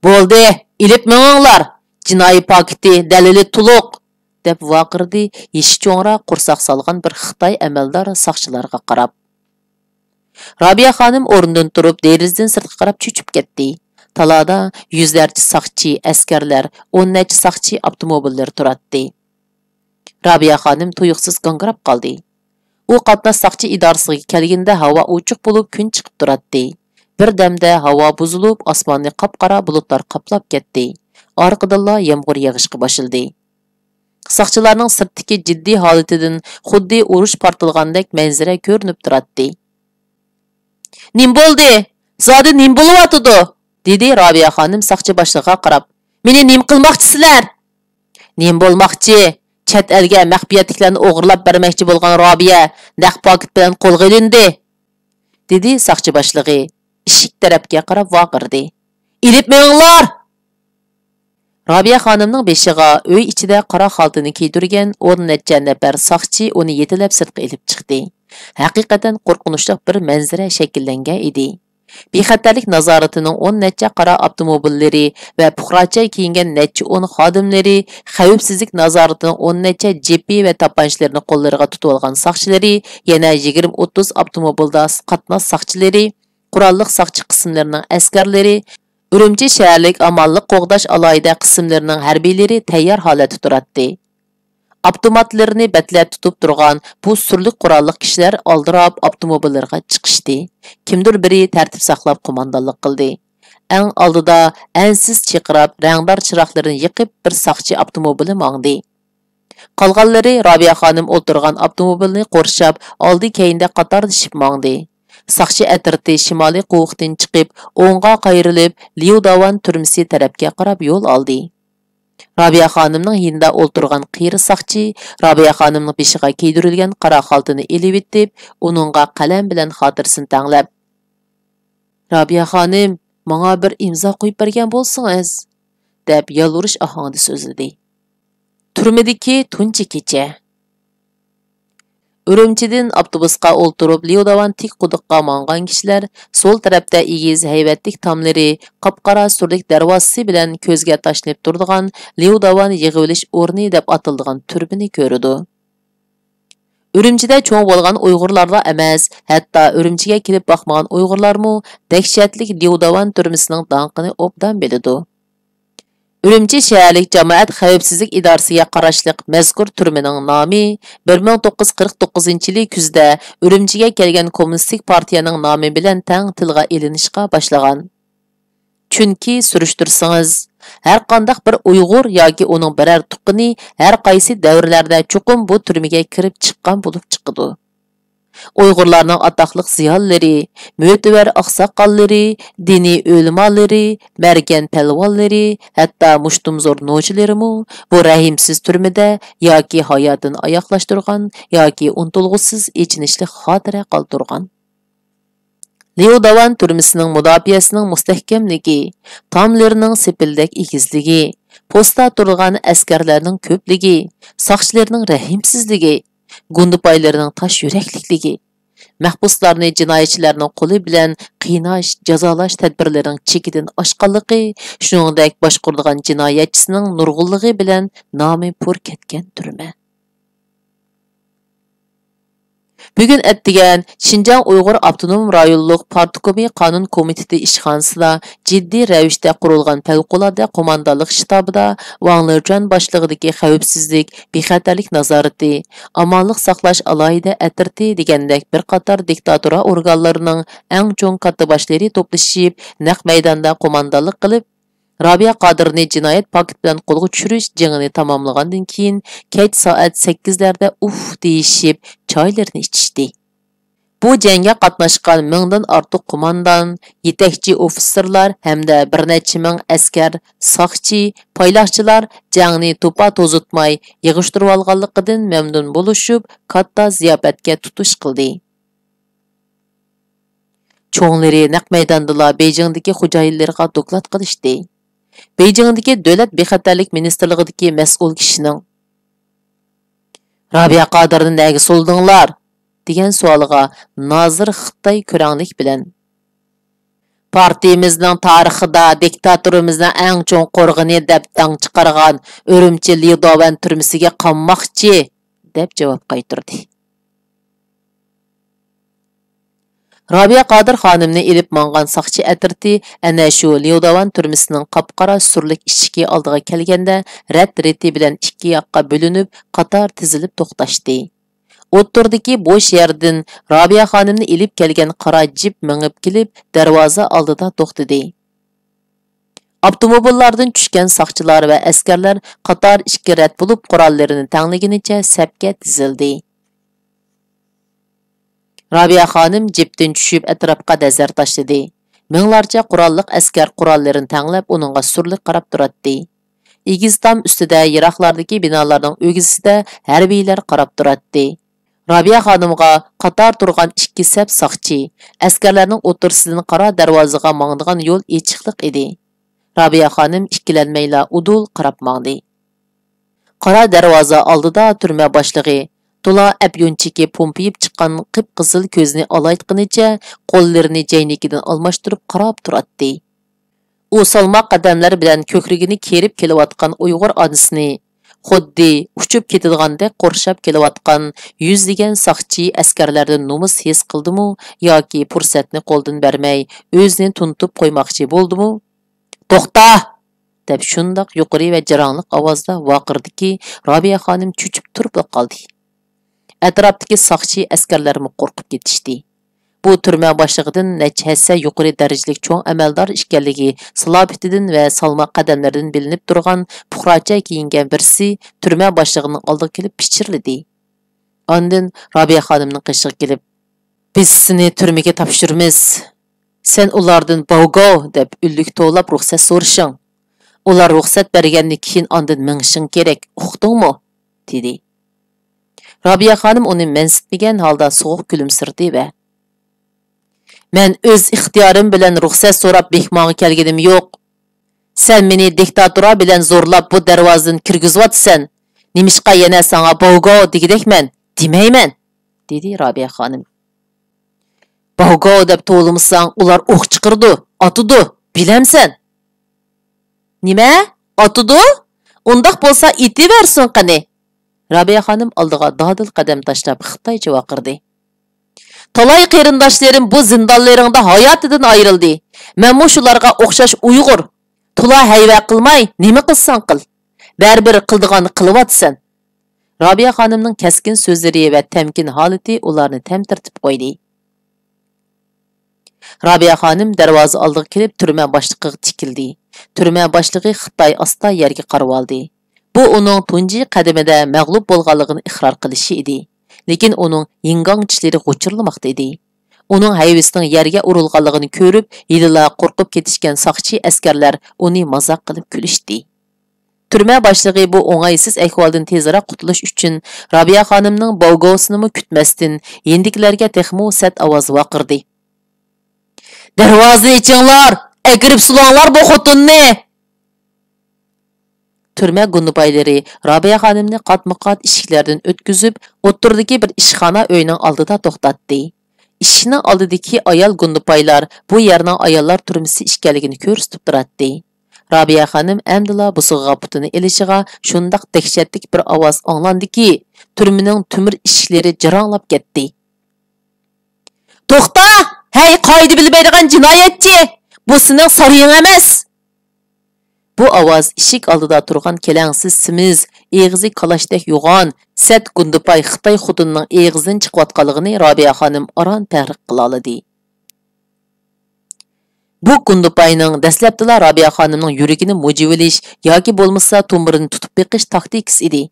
«بولدى، ئېلىپ مېڭىڭلار! جىنايى پاكىتى، دەلىلى تولۇق!» دەپ ۋارقىرىدى يېشى چوڭراق قورساق سالغان بىر خىتاي ئەمەلدار ساقچىلارغا قاراپ. رابىيە خانىم ئورنىدىن تۇرۇپ، دېرىزىدىن سىرتقا قاراپ چۆچۈپ كەتتى. تالادا يۈزلەرچە ساقچى، ئەسكەرلەر، ئون نەچچە ساقچى ئاپتوموبىللىرى تۇراتتى. رابىيە خانىم تۇيۇقسىز گاڭگىراپ قالدى. ئۇ قاتناش ساقچى ئىدارىسىگە كەلگىنىدە ھاۋا ئوچۇق بولۇپ، كۈن چىقىپ تۇراتتى. بىردەمدە ھاۋا بۇزۇلۇپ، ئاسماننى قاپقارا بۇلۇتلار قاپلاپ كەتتى. ئارقىدىنلا يامغۇر يېغىشقا باشلىدى. ساقچىلارنىڭ سىرتتىكى جىددىي ھالىتىدىن خۇددى ئۇرۇش پارتلىغاندەك مەنزىرە كۆرۈنۈپ تۇراتتى. «نېمە بولدى؟ زادى نېمە بولۇۋاتىدۇ؟» دېدى رابىيە خانىم ساقچى باشلىقىغا قاراپ. «مېنى نېمە قىلماقچىسىلەر؟» «نېمە بولماقچى؟ چەت ئەلگە مەخپىيەتلىكلەرنى ئوغرىلاپ بەرمەكچى بولغان رابىيە نەق پاكىت بىلەن قولغا ئېلىندى»، دېدى ساقچى باشلىقى ئىشىك تەرەپكە قاراپ ۋارقىرىدى. «ئېلىپ مېڭىڭلار!» رابىيە خانىمنىڭ بېشىغا ئۆي ئىچىدە قارا خالتىنى كىيدۈرگەن ئون نەچچە نەپەر ساقچى ئۇنى يېتىلەپ سىرتقا ئېلىپ چىقتى. ھەقىقەتەن قورقۇنچلۇق بىر مەنزىرە شەكىللەنگەن ئىدى. بىخەتەرلىك نازارىتىنىڭ ئون نەچچە قارا ئاپتوموبىللىرى ۋە پۇقراچە كىيىنگەن نەچچە ئون خادىملىرى، خەۋپسىزلىك نازارىتىنىڭ ئون نەچچە جىپى ۋە تاپانچىلىرىنى قوللىرىغا تۇتۇۋالغان ساقچىلىرى، يەنە يىگىرمە ئوتتۇز ئاپتوموبىلدا قاتناش ساقچىلىرى، قوراللىق ساقچى قىسىملىرىنىڭ ئەسكەرلىرى، ئۈرۈمچى شەھەرلىك ئامانلىق قوغداش ئالاھىدە قىسىملىرىنىڭ ھەربىيلىرى تەييار ھالەتتە تۇراتتى. ئاپتوماتلىرىنى بەتلەپ تۇتۇپ تۇرغان بۇ سۈرلۈك قوراللىق كىشىلەر ئالدىراپ ئاپتوموبىللىرىغا چىقىشتى. كىمدۇر بىرى تەرتىپ ساقلاپ قوماندانلىق قىلدى. ئەڭ ئالدىدا ئەنسىز چىرقىراپ، رەڭدار چىراغلىرىنى يېقىپ، بىر ساقچى ئاپتوموبىلى ماڭدى. قالغانلىرى رابىيە خانىم ئولتۇرغان ئاپتوموبىلنى قورشاپ، ئالدى كەينىدە قاتارلىشىپ ماڭدى. ساقچى ئەترىتى شىمالىي قوۋۇقتىن چىقىپ، ئوڭغا قايرىلىپ، ليۇداۋان تۈرمىسى تەرەپكە قاراپ يول ئالدى. رابىيە خانىمنىڭ يېنىدا ئولتۇرغان قېرى ساقچى رابىيە خانىمنىڭ بېشىغا كىيدۈرۈلگەن قارا خالتىنى ئېلىۋېتىپ، ئۇنىڭغا قەلەم بىلەن خاتىرىسىنى تەڭلەپ، «رابىيە خانىم، ماڭا بىر ئىمزا قويۇپ بەرگەن بولسىڭىز!» دەپ يالۋۇرۇش ئاھاڭىدا سۆزلىدى. تۈرمىدىكى تۇنجى كېچە. ئۈرۈمچىدىن ئاپتوبۇسقا ئولتۇرۇپ، ليۇداۋان تىك قۇدۇققا ماڭغان كىشىلەر سول تەرەپتە ئېگىز ھەيۋەتلىك تاملىرى، قاپقارا سۈرلۈك دەرۋازىسى بىلەن كۆزگە تاشلىنىپ تۇرىدىغان ليۇداۋان يىغىۋېلىش ئورنى دەپ ئاتىلىدىغان تۈرمىنى كۆرىدۇ. ئۈرۈمچىدە چوڭ بولغان ئۇيغۇرلارلا ئەمەس، ھەتتا ئۈرۈمچىگە كېلىپ باقمىغان ئۇيغۇرلارمۇ دەھشەتلىك ليۇداۋان تۈرمىسىنىڭ داڭقىنى ئوبدان بىلىدۇ. ئۈرۈمچى شەھەرلىك جامائەت خەۋپسىزلىك ئىدارىسىگە قاراشلىق مەزكۇر تۈرمىنىڭ نامى بىر مىڭ توققۇز يۈز قىرىق توققۇزىنچى يىلى كۈزدە ئۈرۈمچىگە كەلگەن كوممۇنىستىك پارتىيەنىڭ نامى بىلەن تەڭ تىلغا ئېلىنىشقا باشلىغان. چۈنكى سۈرۈشتۈرسىڭىز، ھەرقانداق بىر ئۇيغۇر ياكى ئۇنىڭ بىرەر تۇغقىنى ھەرقايسى دەۋرلەردە چوقۇم بۇ تۈرمىگە كىرىپ چىققان بولۇپ چىقىدۇ. ئۇيغۇرلارنىڭ ئاتاقلىق زىيالىيلىرى، مۆتىۋەر ئاقساقاللىرى، دىنىي ئۆلىمالىرى، مەرگەن پەلۋانلىرى، ھەتتا مۇشتۇمزور نوچىلىرىمۇ بۇ رەھىمسىز تۈرمىدە ياكى ھاياتىنى ئاياغلاشتۇرغان، ياكى ئۇنتۇلغۇسىز ئېچىنىشلىق خاتىرە قالدۇرغان. ليۇداۋان تۈرمىسىنىڭ مۇداپىئەسىنىڭ مۇستەھكەملىكى، تاملىرىنىڭ سېپىلدەك ئېگىزلىكى، پوستا تۇرىدىغان ئەسكەرلەرنىڭ كۆپلۈكى، ساقچىلىرىنىڭ رەھىمسىزلىكى، گۇندىپايلىرىنىڭ تاش يۈرەكلىكلىكى، مەھبۇسلارنى جىنايەتچىلەرنىڭ قولى بىلەن قىيناش، جازالاش تەدبىرلىرىنىڭ چېكىدىن ئاشقانلىقى، شۇنىڭدەك باشقۇرىدىغان جىنايەتچىسىنىڭ نۇرغۇنلۇقى بىلەن نامى پۇر كەتكەن تۈرمە. بۈگۈن ئەتىگەن شىنجاڭ ئۇيغۇر ئاپتونوم رايونلۇق پارتكومى قانۇن كومىتېتى ئىشخانىسىدا جىددىي رەۋىشتە قۇرۇلغان پەۋقۇلئاددە قوماندانلىق شتابىدا ۋاڭ لېچۈەن باشلىقىدىكى خەۋپسىزلىك، بىخەتەرلىك نازارىتى، ئامانلىق ساقلاش ئالاھىدە ئەترىتى دېگەندەك بىر قاتار دىكتاتۇرا ئورگانلىرىنىڭ ئەڭ چوڭ كاتتىباشلىرى توپلىشىپ، نەق مەيداندا قوماندانلىق قىلىپ، رابىيە قادىرنى جىنايەت پاكىتى بىلەن قولغا چۈشۈرۈش جېڭىنى تاماملىغاندىن كېيىن، كەچ سائەت سەككىزلەردە ئۇف دېيىشىپ، چايلىرىنى ئىچىشتى. بۇ جەڭگە قاتناشقان مىڭدىن ئارتۇق قوماندان، يېتەكچى ئوفىتسېرلار ھەمدە بىر نەچچە مىڭ ئەسكەر، ساقچى، پايلاقچىلار جەڭنى توپا توزۇتماي يىغىشتۇرۇۋالغانلىقىدىن مەمنۇن بولۇشۇپ، كاتتا زىياپەتكە تۇتۇش قىلدى. چوڭلىرى نەق مەيداندىلا بېيجىڭدىكى خوجايىنلىرىغا دوكلات قىلىشتى. بېيجىڭدىكى دۆلەت بىخەتەرلىك مىنىستىرلىقىدىكى مەسئۇل كىشىنىڭ، «رابىيە قادىرنى نەگە سولىدىڭلار؟» دېگەن سوئالىغا نازىر خىتاي كۆرەڭلىك بىلەن، «پارتىيىمىزنىڭ تارىخىدا دىكتاتورىمىزنىڭ ئەڭ چوڭ قورغىنى دەپ داڭ چىقارغان ئۈرۈمچى ليۇداۋەن تۈرمىسىگە قامماقچى» دەپ جاۋاب قايتۇردى. رابىيە قادىر خانىمنى ئېلىپ ماڭغان ساقچى ئەترىتى ئەنە شۇ ليۇداۋان تۈرمىسىنىڭ قاپقارا سۈرلۈك ئىشىكى ئالدىغا كەلگەندە، رەت-رېتى بىلەن ئىككى ياققا بۆلۈنۈپ، قاتار تىزىلىپ توختاشتى. ئوتتۇرىدىكى بوش يەردىن رابىيە خانىمنى ئېلىپ كەلگەن قارا جىپ مېڭىپ كېلىپ، دەرۋازا ئالدىدا توختىدى. ئاپتوموبىللاردىن چۈشكەن ساقچىلار ۋە ئەسكەرلەر قاتار ئىككى رەت بولۇپ، قوراللىرىنى تەڭلىگىنىچە سەپكە تىزىلدى. رابىيە خانىم جىپتىن چۈشۈپ، ئەتراپقا نەزەر تاشلىدى. مىڭلارچە قوراللىق ئەسكەر قوراللىرىنى تەڭلەپ، ئۇنىڭغا سۈرلۈك قاراپ تۇراتتى. ئېگىز تام ئۈستىدە يىراقلاردىكى بىنالارنىڭ ئۆگزىسىدە ھەربىيلەر قاراپ تۇراتتى. رابىيە خانىمغا قاتار تۇرغان ئىككى سەپ ساقچى، ئەسكەرلەرنىڭ ئوتتۇرىسىدىن قارا دەرۋازىغا ماڭىدىغان يول ئېچىقلىق ئىدى. رابىيە خانىم ئىككىلەنمەيلا ئۇدۇل قاراپ ماڭدى. قارا دەرۋازا ئالدىدا تۈرمە باشلىقى، تولا ئەپ يونچىكى پومپىيىپ چىققان قىپقىزىل كۆزىنى ئالايتقىنىچە قوللىرىنى جەينىكىدىن ئالماشتۇرۇپ قاراپ تۇراتتى. ئۇ سالماق قەدەملەر بىلەن كۆكرىكىنى كېرىپ كېلىۋاتقان ئۇيغۇر ئانىسىنى، خۇددى ئۇچۇپ كېتىدىغاندەك قورشاپ كېلىۋاتقان يۈزلىگەن ساقچى ئەسكەرلەردىن نومۇس ھېس قىلدىمۇ ياكى پۇرسەتنى قولدىن بەرمەي، ئۆزىنى تونۇتۇپ قويماقچى بولدىمۇ، «توختا!» دەپ شۇنداق يۇقىرى ۋە جاراڭلىق ئاۋازدا ۋارقىرىدىكى، رابىيە خانىم چۆچۈپ تۇرۇپلا قالدى. ئەتراپتىكى ساقچى ئەسكەرلەرمۇ قورقۇپ كېتىشتى. بۇ تۈرمە باشلىقىدىن نەچچە ھەسسە يۇقىرى دەرىجىلىك چوڭ ئەمەلدار ئىكەنلىكى سالاپىتىدىن ۋە سالماق قەدەملىرىدىن بىلىنىپ تۇرغان پۇقراچە كىيىنگەن بىرسى تۈرمە باشلىقىنىڭ ئالدىغا كېلىپ پىچىرلىدى. ئاندىن رابىيە خانىمنىڭ قېشىغا كېلىپ، «بىز سېنى تۈرمىگە تاپشۇرىمىز. سەن ئۇلاردىن باۋگاۋ دەپ ئۈنلۈك توۋلاپ رۇخسەت سورىشىڭ. ئۇلار رۇخسەت بەرگەندىن كېيىن ئاندىن مېڭىشىڭ كېرەك، ئۇقتۇڭمۇ؟» دېدى. رابىيە خانىم ئۇنى مەنسىتمىگەن ھالدا سوغۇق كۈلۈمسىرىدى ۋە، «مەن ئۆز ئىختىيارىم بىلەن رۇخسەت سوراپ مېھمانغا كەلگىنىم يوق. سەن مېنى دىكتاتورا بىلەن زورلاپ بۇ دەرۋازىدىن كىرگۈزۈۋاتىسەن. نېمىشقا يەنە ساڭا باۋگاۋ دېگۈدەكمەن؟ دېمەيمەن!» دېدى رابىيە خانىم. «باۋگاۋ دەپ توۋلىمىساڭ، ئۇلار ئوق چىقىرىدۇ، ئاتىدۇ، بىلەمسەن؟» «نېمە؟ ئاتىدۇ؟ ئۇنداق بولسا ئېتىۋەرسۇن قېنى!» رابىيە خانىم ئالدىغا دادىل قەدەم تاشلاپ خىتايچە ۋارقىرىدى. «تالاي قېرىنداشلىرىم بۇ زىندانلىرىڭدا ھاياتىدىن ئايرىلدى. مەنمۇ شۇلارغا ئوخشاش ئۇيغۇر. تولا ھەيۋە قىلماي، نېمە قىلساڭ قىل. بەرىبىر قىلىدىغاننى قىلىۋاتىسەن.» رابىيە خانىمنىڭ كەسكىن سۆزلىرى ۋە تەمكىن ھالىتى ئۇلارنى تەمتىرىتىپ قويدى. رابىيە خانىم دەرۋازا ئالدىغا كېلىپ، تۈرمە باشلىقىغا تىكىلدى. تۈرمە باشلىقى خىتاي ئاستا يەرگە قارىۋالدى. بۇ ئۇنىڭ تۇنجى قەدىمىدە مەغلۇپ بولغانلىقىنى ئىقرار قىلىشى ئىدى. لېكىن ئۇنىڭ يىڭگاڭ چىشلىرى غۇچۇرلىماقتا ئىدى. ئۇنىڭ ھەيۋىسىنىڭ يەرگە ئۇرۇلغانلىقىنى كۆرۈپ، ھېلىلا قورقۇپ كېتىشكەن ساقچى ئەسكەرلەر ئۇنى مازاق قىلىپ كۈلۈشتى. تۈرمە باشلىقى بۇ ئوڭايسىز ئەھۋالدىن تېزراق قۇتۇلۇش ئۈچۈن رابىيە خانىمنىڭ باۋگاۋسىنىمۇ كۈتمەستىن، يېنىدىكىلەرگە تېخىمۇ سەت ئاۋازدا ۋارقىرىدى. «دەرۋازىنى ئېچىڭلار! ئەكىرىپ سولىڭلار بۇ خوتۇننى!» تۈرمە گۇندىپايلىرى رابىيە خانىمنى قاتمۇ قات ئىشىكلەردىن ئۆتكۈزۈپ، ئوتتۇرىدىكى بىر ئىشخانا ئۆينىڭ ئالدىدا توختاتتى. ئىشىكنىڭ ئالدىدىكى ئايال گۇندىپايلار بۇ يەرنىڭ ئاياللار تۈرمىسى ئىكەنلىكىنى كۆرسىتىپ تۇراتتى. رابىيە خانىم ئەمدىلا بوسۇغىغا پۇتىنى ئېلىشىغا شۇنداق دەھشەتلىك بىر ئاۋاز ئاڭلاندىكى، تۈرمىنىڭ تۆمۈر ئىشىكلىرى جاراڭلاپ كەتتى. توختا! ھەي، قائىدە بىلمەيدىغان جىنايەتچى! بۇ سېنىڭ سارىيىڭ ئەمەس! بۇ ئاۋاز ئىشىك ئالدىدا تۇرغان كېلەڭسىز سېمىز، ئېغىزى كالاچتەك يوغان، سەت گۇندىپاي خىتاي خوتۇنىنىڭ ئېغىزىدىن چىقىۋاتقانلىقىنى رابىيە خانىم ئاران پەرق قىلالىدى. بۇ گۇندىپاينىڭ دەسلەپتىلا رابىيە خانىمنىڭ يۈرىكىنى مۇجۇۋېلىش ياكى بولمىسا تومۇرىنى تۇتۇپ بېقىش تاكتىكىسى ئىدى.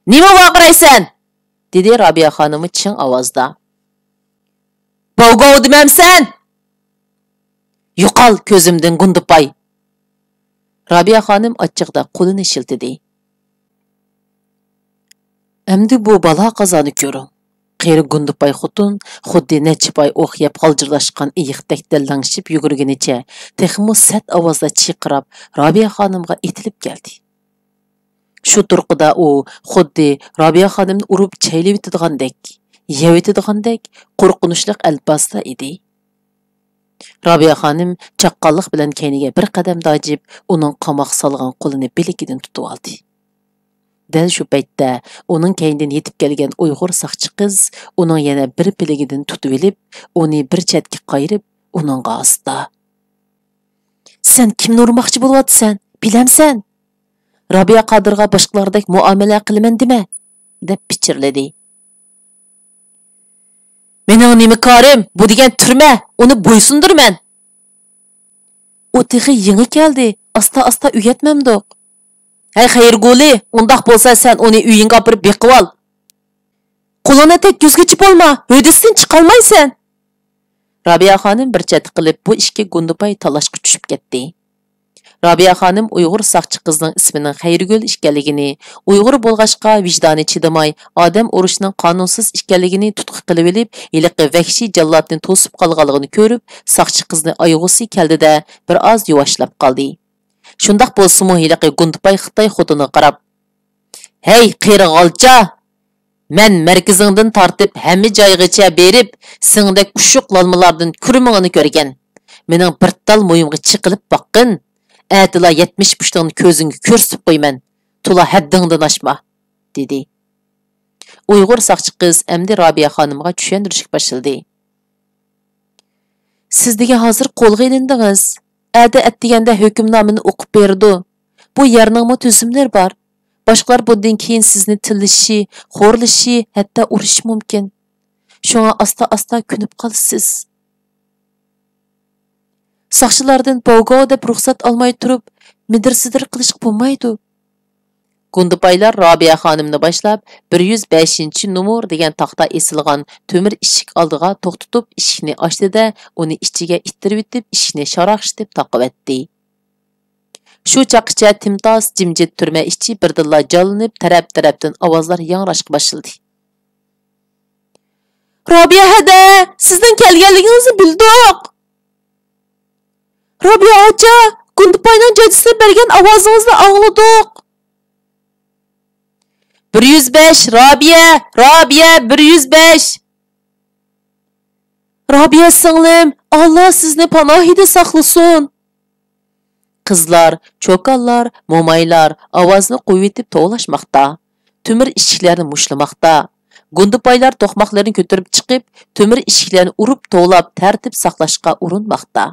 نېمە ۋارقىرايسەن؟ دېدى رابىيە خانىممۇ چىڭ ئاۋازدا. باۋگاۋ دېمەمسەن؟ يوقال كۆزۈمدىن، گۇندىپاي! رابىيە خانىم ئاچچىقىدا قولىنى شىلتىدى. ئەمدى بۇ بالا-قازانى كۆرۈڭ. قېرى گۇندىپاي خوتۇن خۇددى نەچچە پاي ئوق يەپ غالجىرلاشقان ئېيىقتەك دەللەڭشىپ يۈگۈرگىنىچە تېخىمۇ سەت ئاۋازدا چىرقىراپ رابىيە خانىمغا ئېتىلىپ كەلدى. شۇ تۇرقىدا ئۇ خۇددى رابىيە خانىمنى ئۇرۇپ چەيلىۋېتىدىغاندەك، يەۋېتىدىغاندەك قورقۇنچلۇق ئەلپازدا ئىدى. رابىيە خانىم چاققانلىق بىلەن كەينىگە بىر قەدەم داجىپ، ئۇنىڭ قاماق سالغان قولىنى بىلىكىدىن تۇتۇۋالدى. دەل شۇ پەيتتە ئۇنىڭ كەينىدىن يېتىپ كەلگەن ئۇيغۇر ساقچى قىز ئۇنىڭ يەنە بىر پىلىكىدىن تۇتۇۋېلىپ، ئۇنى بىر چەتكە قايرىپ، ئۇنىڭغا ئاستا، سەن كىمنى ئۇرماقچى بولۇۋاتىسەن؟ بىلەمسەن؟ رابىيە قادىرغا باشقىلاردەك مۇئامىلە قىلىمەن دېمە، دەپ پىچىرلىدى. مېنىڭ نېمە كارىم؟ بۇ دېگەن تۈرمە، ئۇنى بويسۇندۇرىمەن. ئۇ تېخى يېڭى كەلدى، ئاستا-ئاستا ئۆگەتمەمدۇق؟ ھەي خەيرىگۈلى، ئۇنداق بولسا سەن ئۇنى ئۆيۈڭگە ئاپىرىپ بېقىۋال. قولۇڭنى تەگكۈزگۈچى بولما، ھۆددىسىدىن چىقالمايسەن. رابىيە خانىم بىر چەتتە قىلىپ بۇ ئىككى گۇندىپاي تالاشقا چۈشۈپ كەتتى. رابىيە خانىم ئۇيغۇر ساقچى قىزنىڭ ئىسمىنىڭ خەيرىگۈل ئىكەنلىكىنى، ئۇيغۇر بولغاچقا ۋىجدانى چىدىماي، ئادەم ئۇرۇشنىڭ قانۇنسىز ئىكەنلىكىنى تۇتقا قىلىۋېلىپ، ھېلىقى ۋەھشىي جاللاتنى توسۇپ قالغانلىقىنى كۆرۈپ، ساقچى قىزنى ئايىغۇسى كەلدى-دە، بىر ئاز يۇۋاشلاپ قالدى. شۇنداق بولسىمۇ، ھېلىقى گۇندىپاي خىتاي خوتۇنىغا قاراپ، ھەي، قېرى غالچا! مەن مەركىزىڭدىن تارتىپ ھەممە جايغىچە بېرىپ، سېنىڭدەك ئۇششۇق لالمىلاردىن كۈرمىڭىنى كۆرگەن. مېنىڭ بىر تال مويۇمغا چېقىلىپ باققىن. ئەتىلا يەتمىش پۇشتۇڭنى كۆزۈڭگە كۆرسىتىپ قويىمەن. تولا ھەددىڭدىن ئاشما، دېدى. ئۇيغۇر ساقچى قىز ئەمدى رابىيە خانىمغا چۈشەندۈرۈشكە باشلىدى. سىز دېگەن ھازىر قولغا ئېلىندىڭىز. ئەتە ئەتىگەندە ھۆكۈمنامىنى ئوقۇپ بېرىدۇ. بۇ يەرنىڭمۇ تۈزۈملىرى بار. باشقىلار بۇندىن كېيىن سىزنى تىللىشى، خورلىشى، ھەتتا ئۇرۇشى مۇمكىن. شۇڭا ئاستا-ئاستا كۆنۈپ قالىسىز. ساقچىلاردىن باۋگاۋ دەپ رۇخسەت ئالماي تۇرۇپ، مىدىر-سىدىر قىلىشقا بولمايدۇ. گۇندىپايلار رابىيە خانىمنى باشلاپ، بىر يۈز بەشىنچى نومۇر دېگەن تاختا ئېسىلغان تۆمۈر ئىشىك ئالدىغا توختىتىپ، ئىشىكنى ئاچتى-دە، ئۇنى ئىچىگە ئىتتىرىۋېتىپ، ئىشىكنى شاراقشىتىپ تاقىۋەتتى. شۇ چاغقىچە تىمتاس جىمجىت تۈرمە ئىچى بىردىنلا جانلىنىپ، تەرەپ-تەرەپتىن ئاۋازلار ياڭراشقا باشلىدى. رابىيە ھەدە، سىزنىڭ كەلگەنلىكىڭىزنى بىلدۇق. رابىيە ئاچا، گۇندىپاينىڭ جاجىسى بەرگەن ئاۋازىڭىزنى ئاڭلىدۇق. بىر يۈز بەش، رابىيە، رابىيە، بىر يۈز بەش. رابىيە سىڭلىم، ئاللا سىزنى پاناھىدا ساقلىسۇن. قىزلار، چوكانلار، مومايلار ئاۋازنى قويۇۋېتىپ توۋلاشماقتا. تۆمۈر ئىشىكلەرنى مۇشتلىماقتا. گۇندىپايلار توقماقلىرىنى كۆتۈرۈپ چىقىپ، تۆمۈر ئىشىكلەرنى ئۇرۇپ توۋلاپ تەرتىپ ساقلاشقا ئۇرۇنماقتا.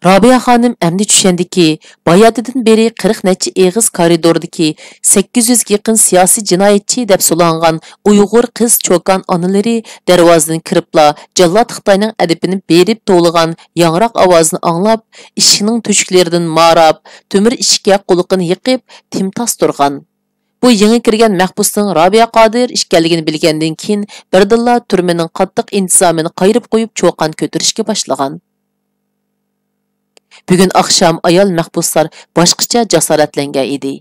رابىيە خانىم ئەمدى چۈشەندىكى، باياتىدىن بېرى قىرىق نەچچە ئېغىز كارىدوردىكى سەككىز يۈزگە يېقىن سىياسىي جىنايەتچى دەپ سولانغان ئۇيغۇر قىز چوكان ئانىلىرى دەرۋازىدىن كىرىپلا، جاللات خىتاينىڭ ئەدىپىنى بېرىپ توۋلىغان ياڭراق ئاۋازىنى ئاڭلاپ، ئىشىكنىڭ تۆشۈكلىرىدىن ماراپ، تۆمۈر ئىشىككە قۇلىقىنى يېقىپ، تىمتاس تۇرغان. بۇ يېڭى كىرگەن مەھبۇسنىڭ رابىيە قادىر ئىكەنلىكىنى بىلگەندىن كېيىن، بىردىنلا تۈرمىنىڭ قاتتىق ئىنتىزامىنى قايرىپ قويۇپ، چۇقان كۆتۈرۈشكە باشلىغان. بۈگۈن ئاخشام ئايال مەھبۇسلار باشقىچە جاسارەتلەنگەن ئىدى.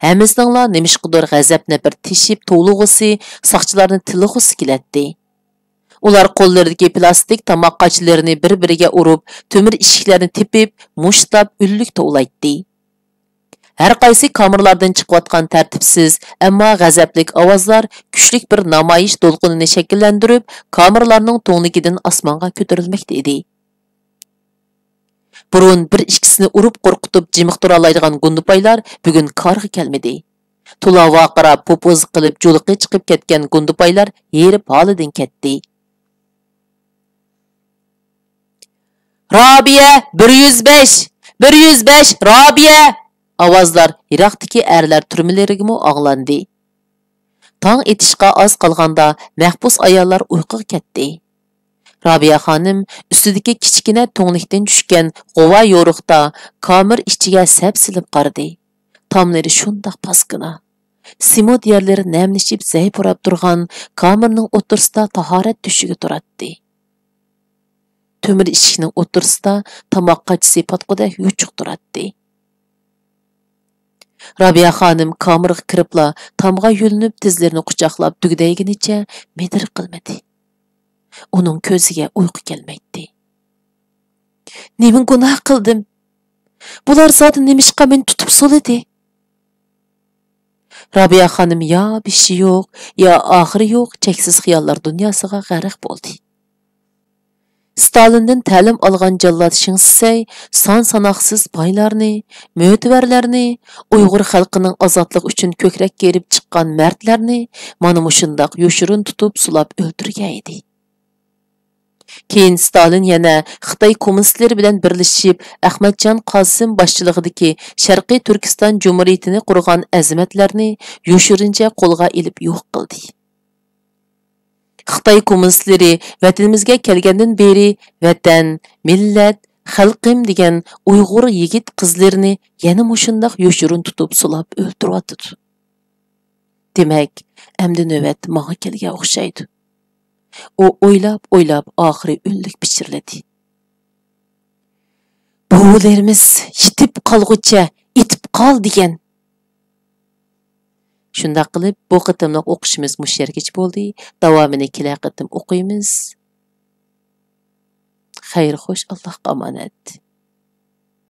ھەممىسىنىڭلا نېمىشقىدۇر غەزەپ-نەپرىتى تېشىپ توۋلىغۇسى، ساقچىلارنى تىللىغۇسى كېلەتتى. ئۇلار قوللىرىدىكى پىلاستىك تاماق قاچىلىرىنى بىر-بىرىگە ئۇرۇپ، تۆمۈر ئىشىكلەرنى تېپىپ، مۇشتلاپ، ئۈنلۈك توۋلايتتى. ھەر قايسى كامېرلاردىن چىقىۋاتقان تەرتىپسىز، ئەمما غەزەپلىك ئاۋازلار كۈچلۈك بىر نامايىش دولقۇنىنى شەكىللەندۈرۈپ، كامېرلارنىڭ تۈڭلۈكىدىن ئاسمانغا كۆتۈرۈلمەكتە ئىدى. بۇرۇن بىر ئىككىسىنى ئۇرۇپ قورقۇتۇپ جىمىقتۇرالايدىغان گۇندىپايلار بۈگۈن كارغا كەلمىدى. تولا ۋارقىراپ، پوپوزا قىلىپ جۇلىقى چىقىپ كەتكەن گۇندىپايلار ھېرىپ ھالىدىن كەتتى. «رابىيە، بىر يۈز بەش! بىر يۈز بەش، رابىيە!» ئاۋازلار يىراقتىكى ئەرلەر تۈرمىلىرىگىمۇ ئاڭلاندى. تاڭ ئېتىشقا ئاز قالغاندا مەھبۇس ئاياللار ئۇيقۇغا كەتتى. رابىيە خانىم ئۈستىدىكى كىچىككىنە تۈڭلۈكتىن چۈشكەن غۇۋا يورۇقتا كامېر ئىچىگە سەپسېلىپ قارىدى. تاملىرى شۇنداق پاسكىنا. سېمونت يەرلىرى نەملىشىپ زەي پۇراپ تۇرغان كامېرنىڭ ئوتتۇرىسىدا تاھارەت تۆشۈكى تۇراتتى. تۆمۈر ئىشىكنىڭ ئوتتۇرىسىدا تاماق قاچىسى پاتقۇدەك يوچۇق تۇراتتى. رابىيە خانىم كامېرغا كىرىپلا تامغا يۆلىنىپ، تىزلىرىنى قۇچاقلاپ دۈگدەيگىنىچە مىدىر قىلمىدى. ئۇنىڭ كۆزىگە ئۇيقۇ كەلمەيتتى. «نېمە گۇناھ قىلدىم؟ بۇلار زادى نېمىشقا مېنى تۇتۇپ سولىدى؟» رابىيە خانىم يا بېشى يوق، يا ئاخىرى يوق چەكسىز خىياللار دۇنياسىغا غەرق بولدى. ستالىندىن تەلىم ئالغان جاللات شېڭ شىسەي سان-ساناقسىز بايلارنى، مۆتىۋەرلەرنى، ئۇيغۇر خەلقىنىڭ ئازادلىقى ئۈچۈن كۆكرەك كېرىپ چىققان مەردلەرنى مانا مۇشۇنداق يوشۇرۇن تۇتۇپ سولاپ ئۆلتۈرگەن ئىدى. كېيىن ستالىن يەنە خىتاي كوممۇنىستلىرى بىلەن بىرلىشىپ، ئەخمەتجان قاسىم باشچىلىقىدىكى شەرقىي تۈركىستان جۇمھۇرىيىتىنى قۇرغان ئەزىمەتلەرنى يوشۇرۇنچە قولغا ئېلىپ يوق قىلدى. خىتاي كوممۇنىستلىرى ۋەتىنىمىزگە كەلگەندىن بېرى ۋەتەن، مىللەت، خەلقىم دېگەن ئۇيغۇر يىگىت قىزلىرىنى يەنە مۇشۇنداق يوشۇرۇن تۇتۇپ سولاپ ئۆلتۈرۈۋاتىدۇ. دېمەك، ئەمدى نۆۋەت ماڭا كەلگەن ئوخشايدۇ. ئۇ ئويلاپ-ئويلاپ ئاخىرى ئۈنلۈك پىچىرلىدى. بوۋىلىرىمىز «يېتىپ قالغۇچە ئېتىپ قال» دېگەن. شۇنداق قىلىپ، بۇ قېتىملىق ئوقۇشىمىز مۇشۇ يەرگىچە بولدى. داۋامىنى كېلەر قېتىم ئوقۇيمىز. خەير خوش، ئاللاھقا ئامانەت.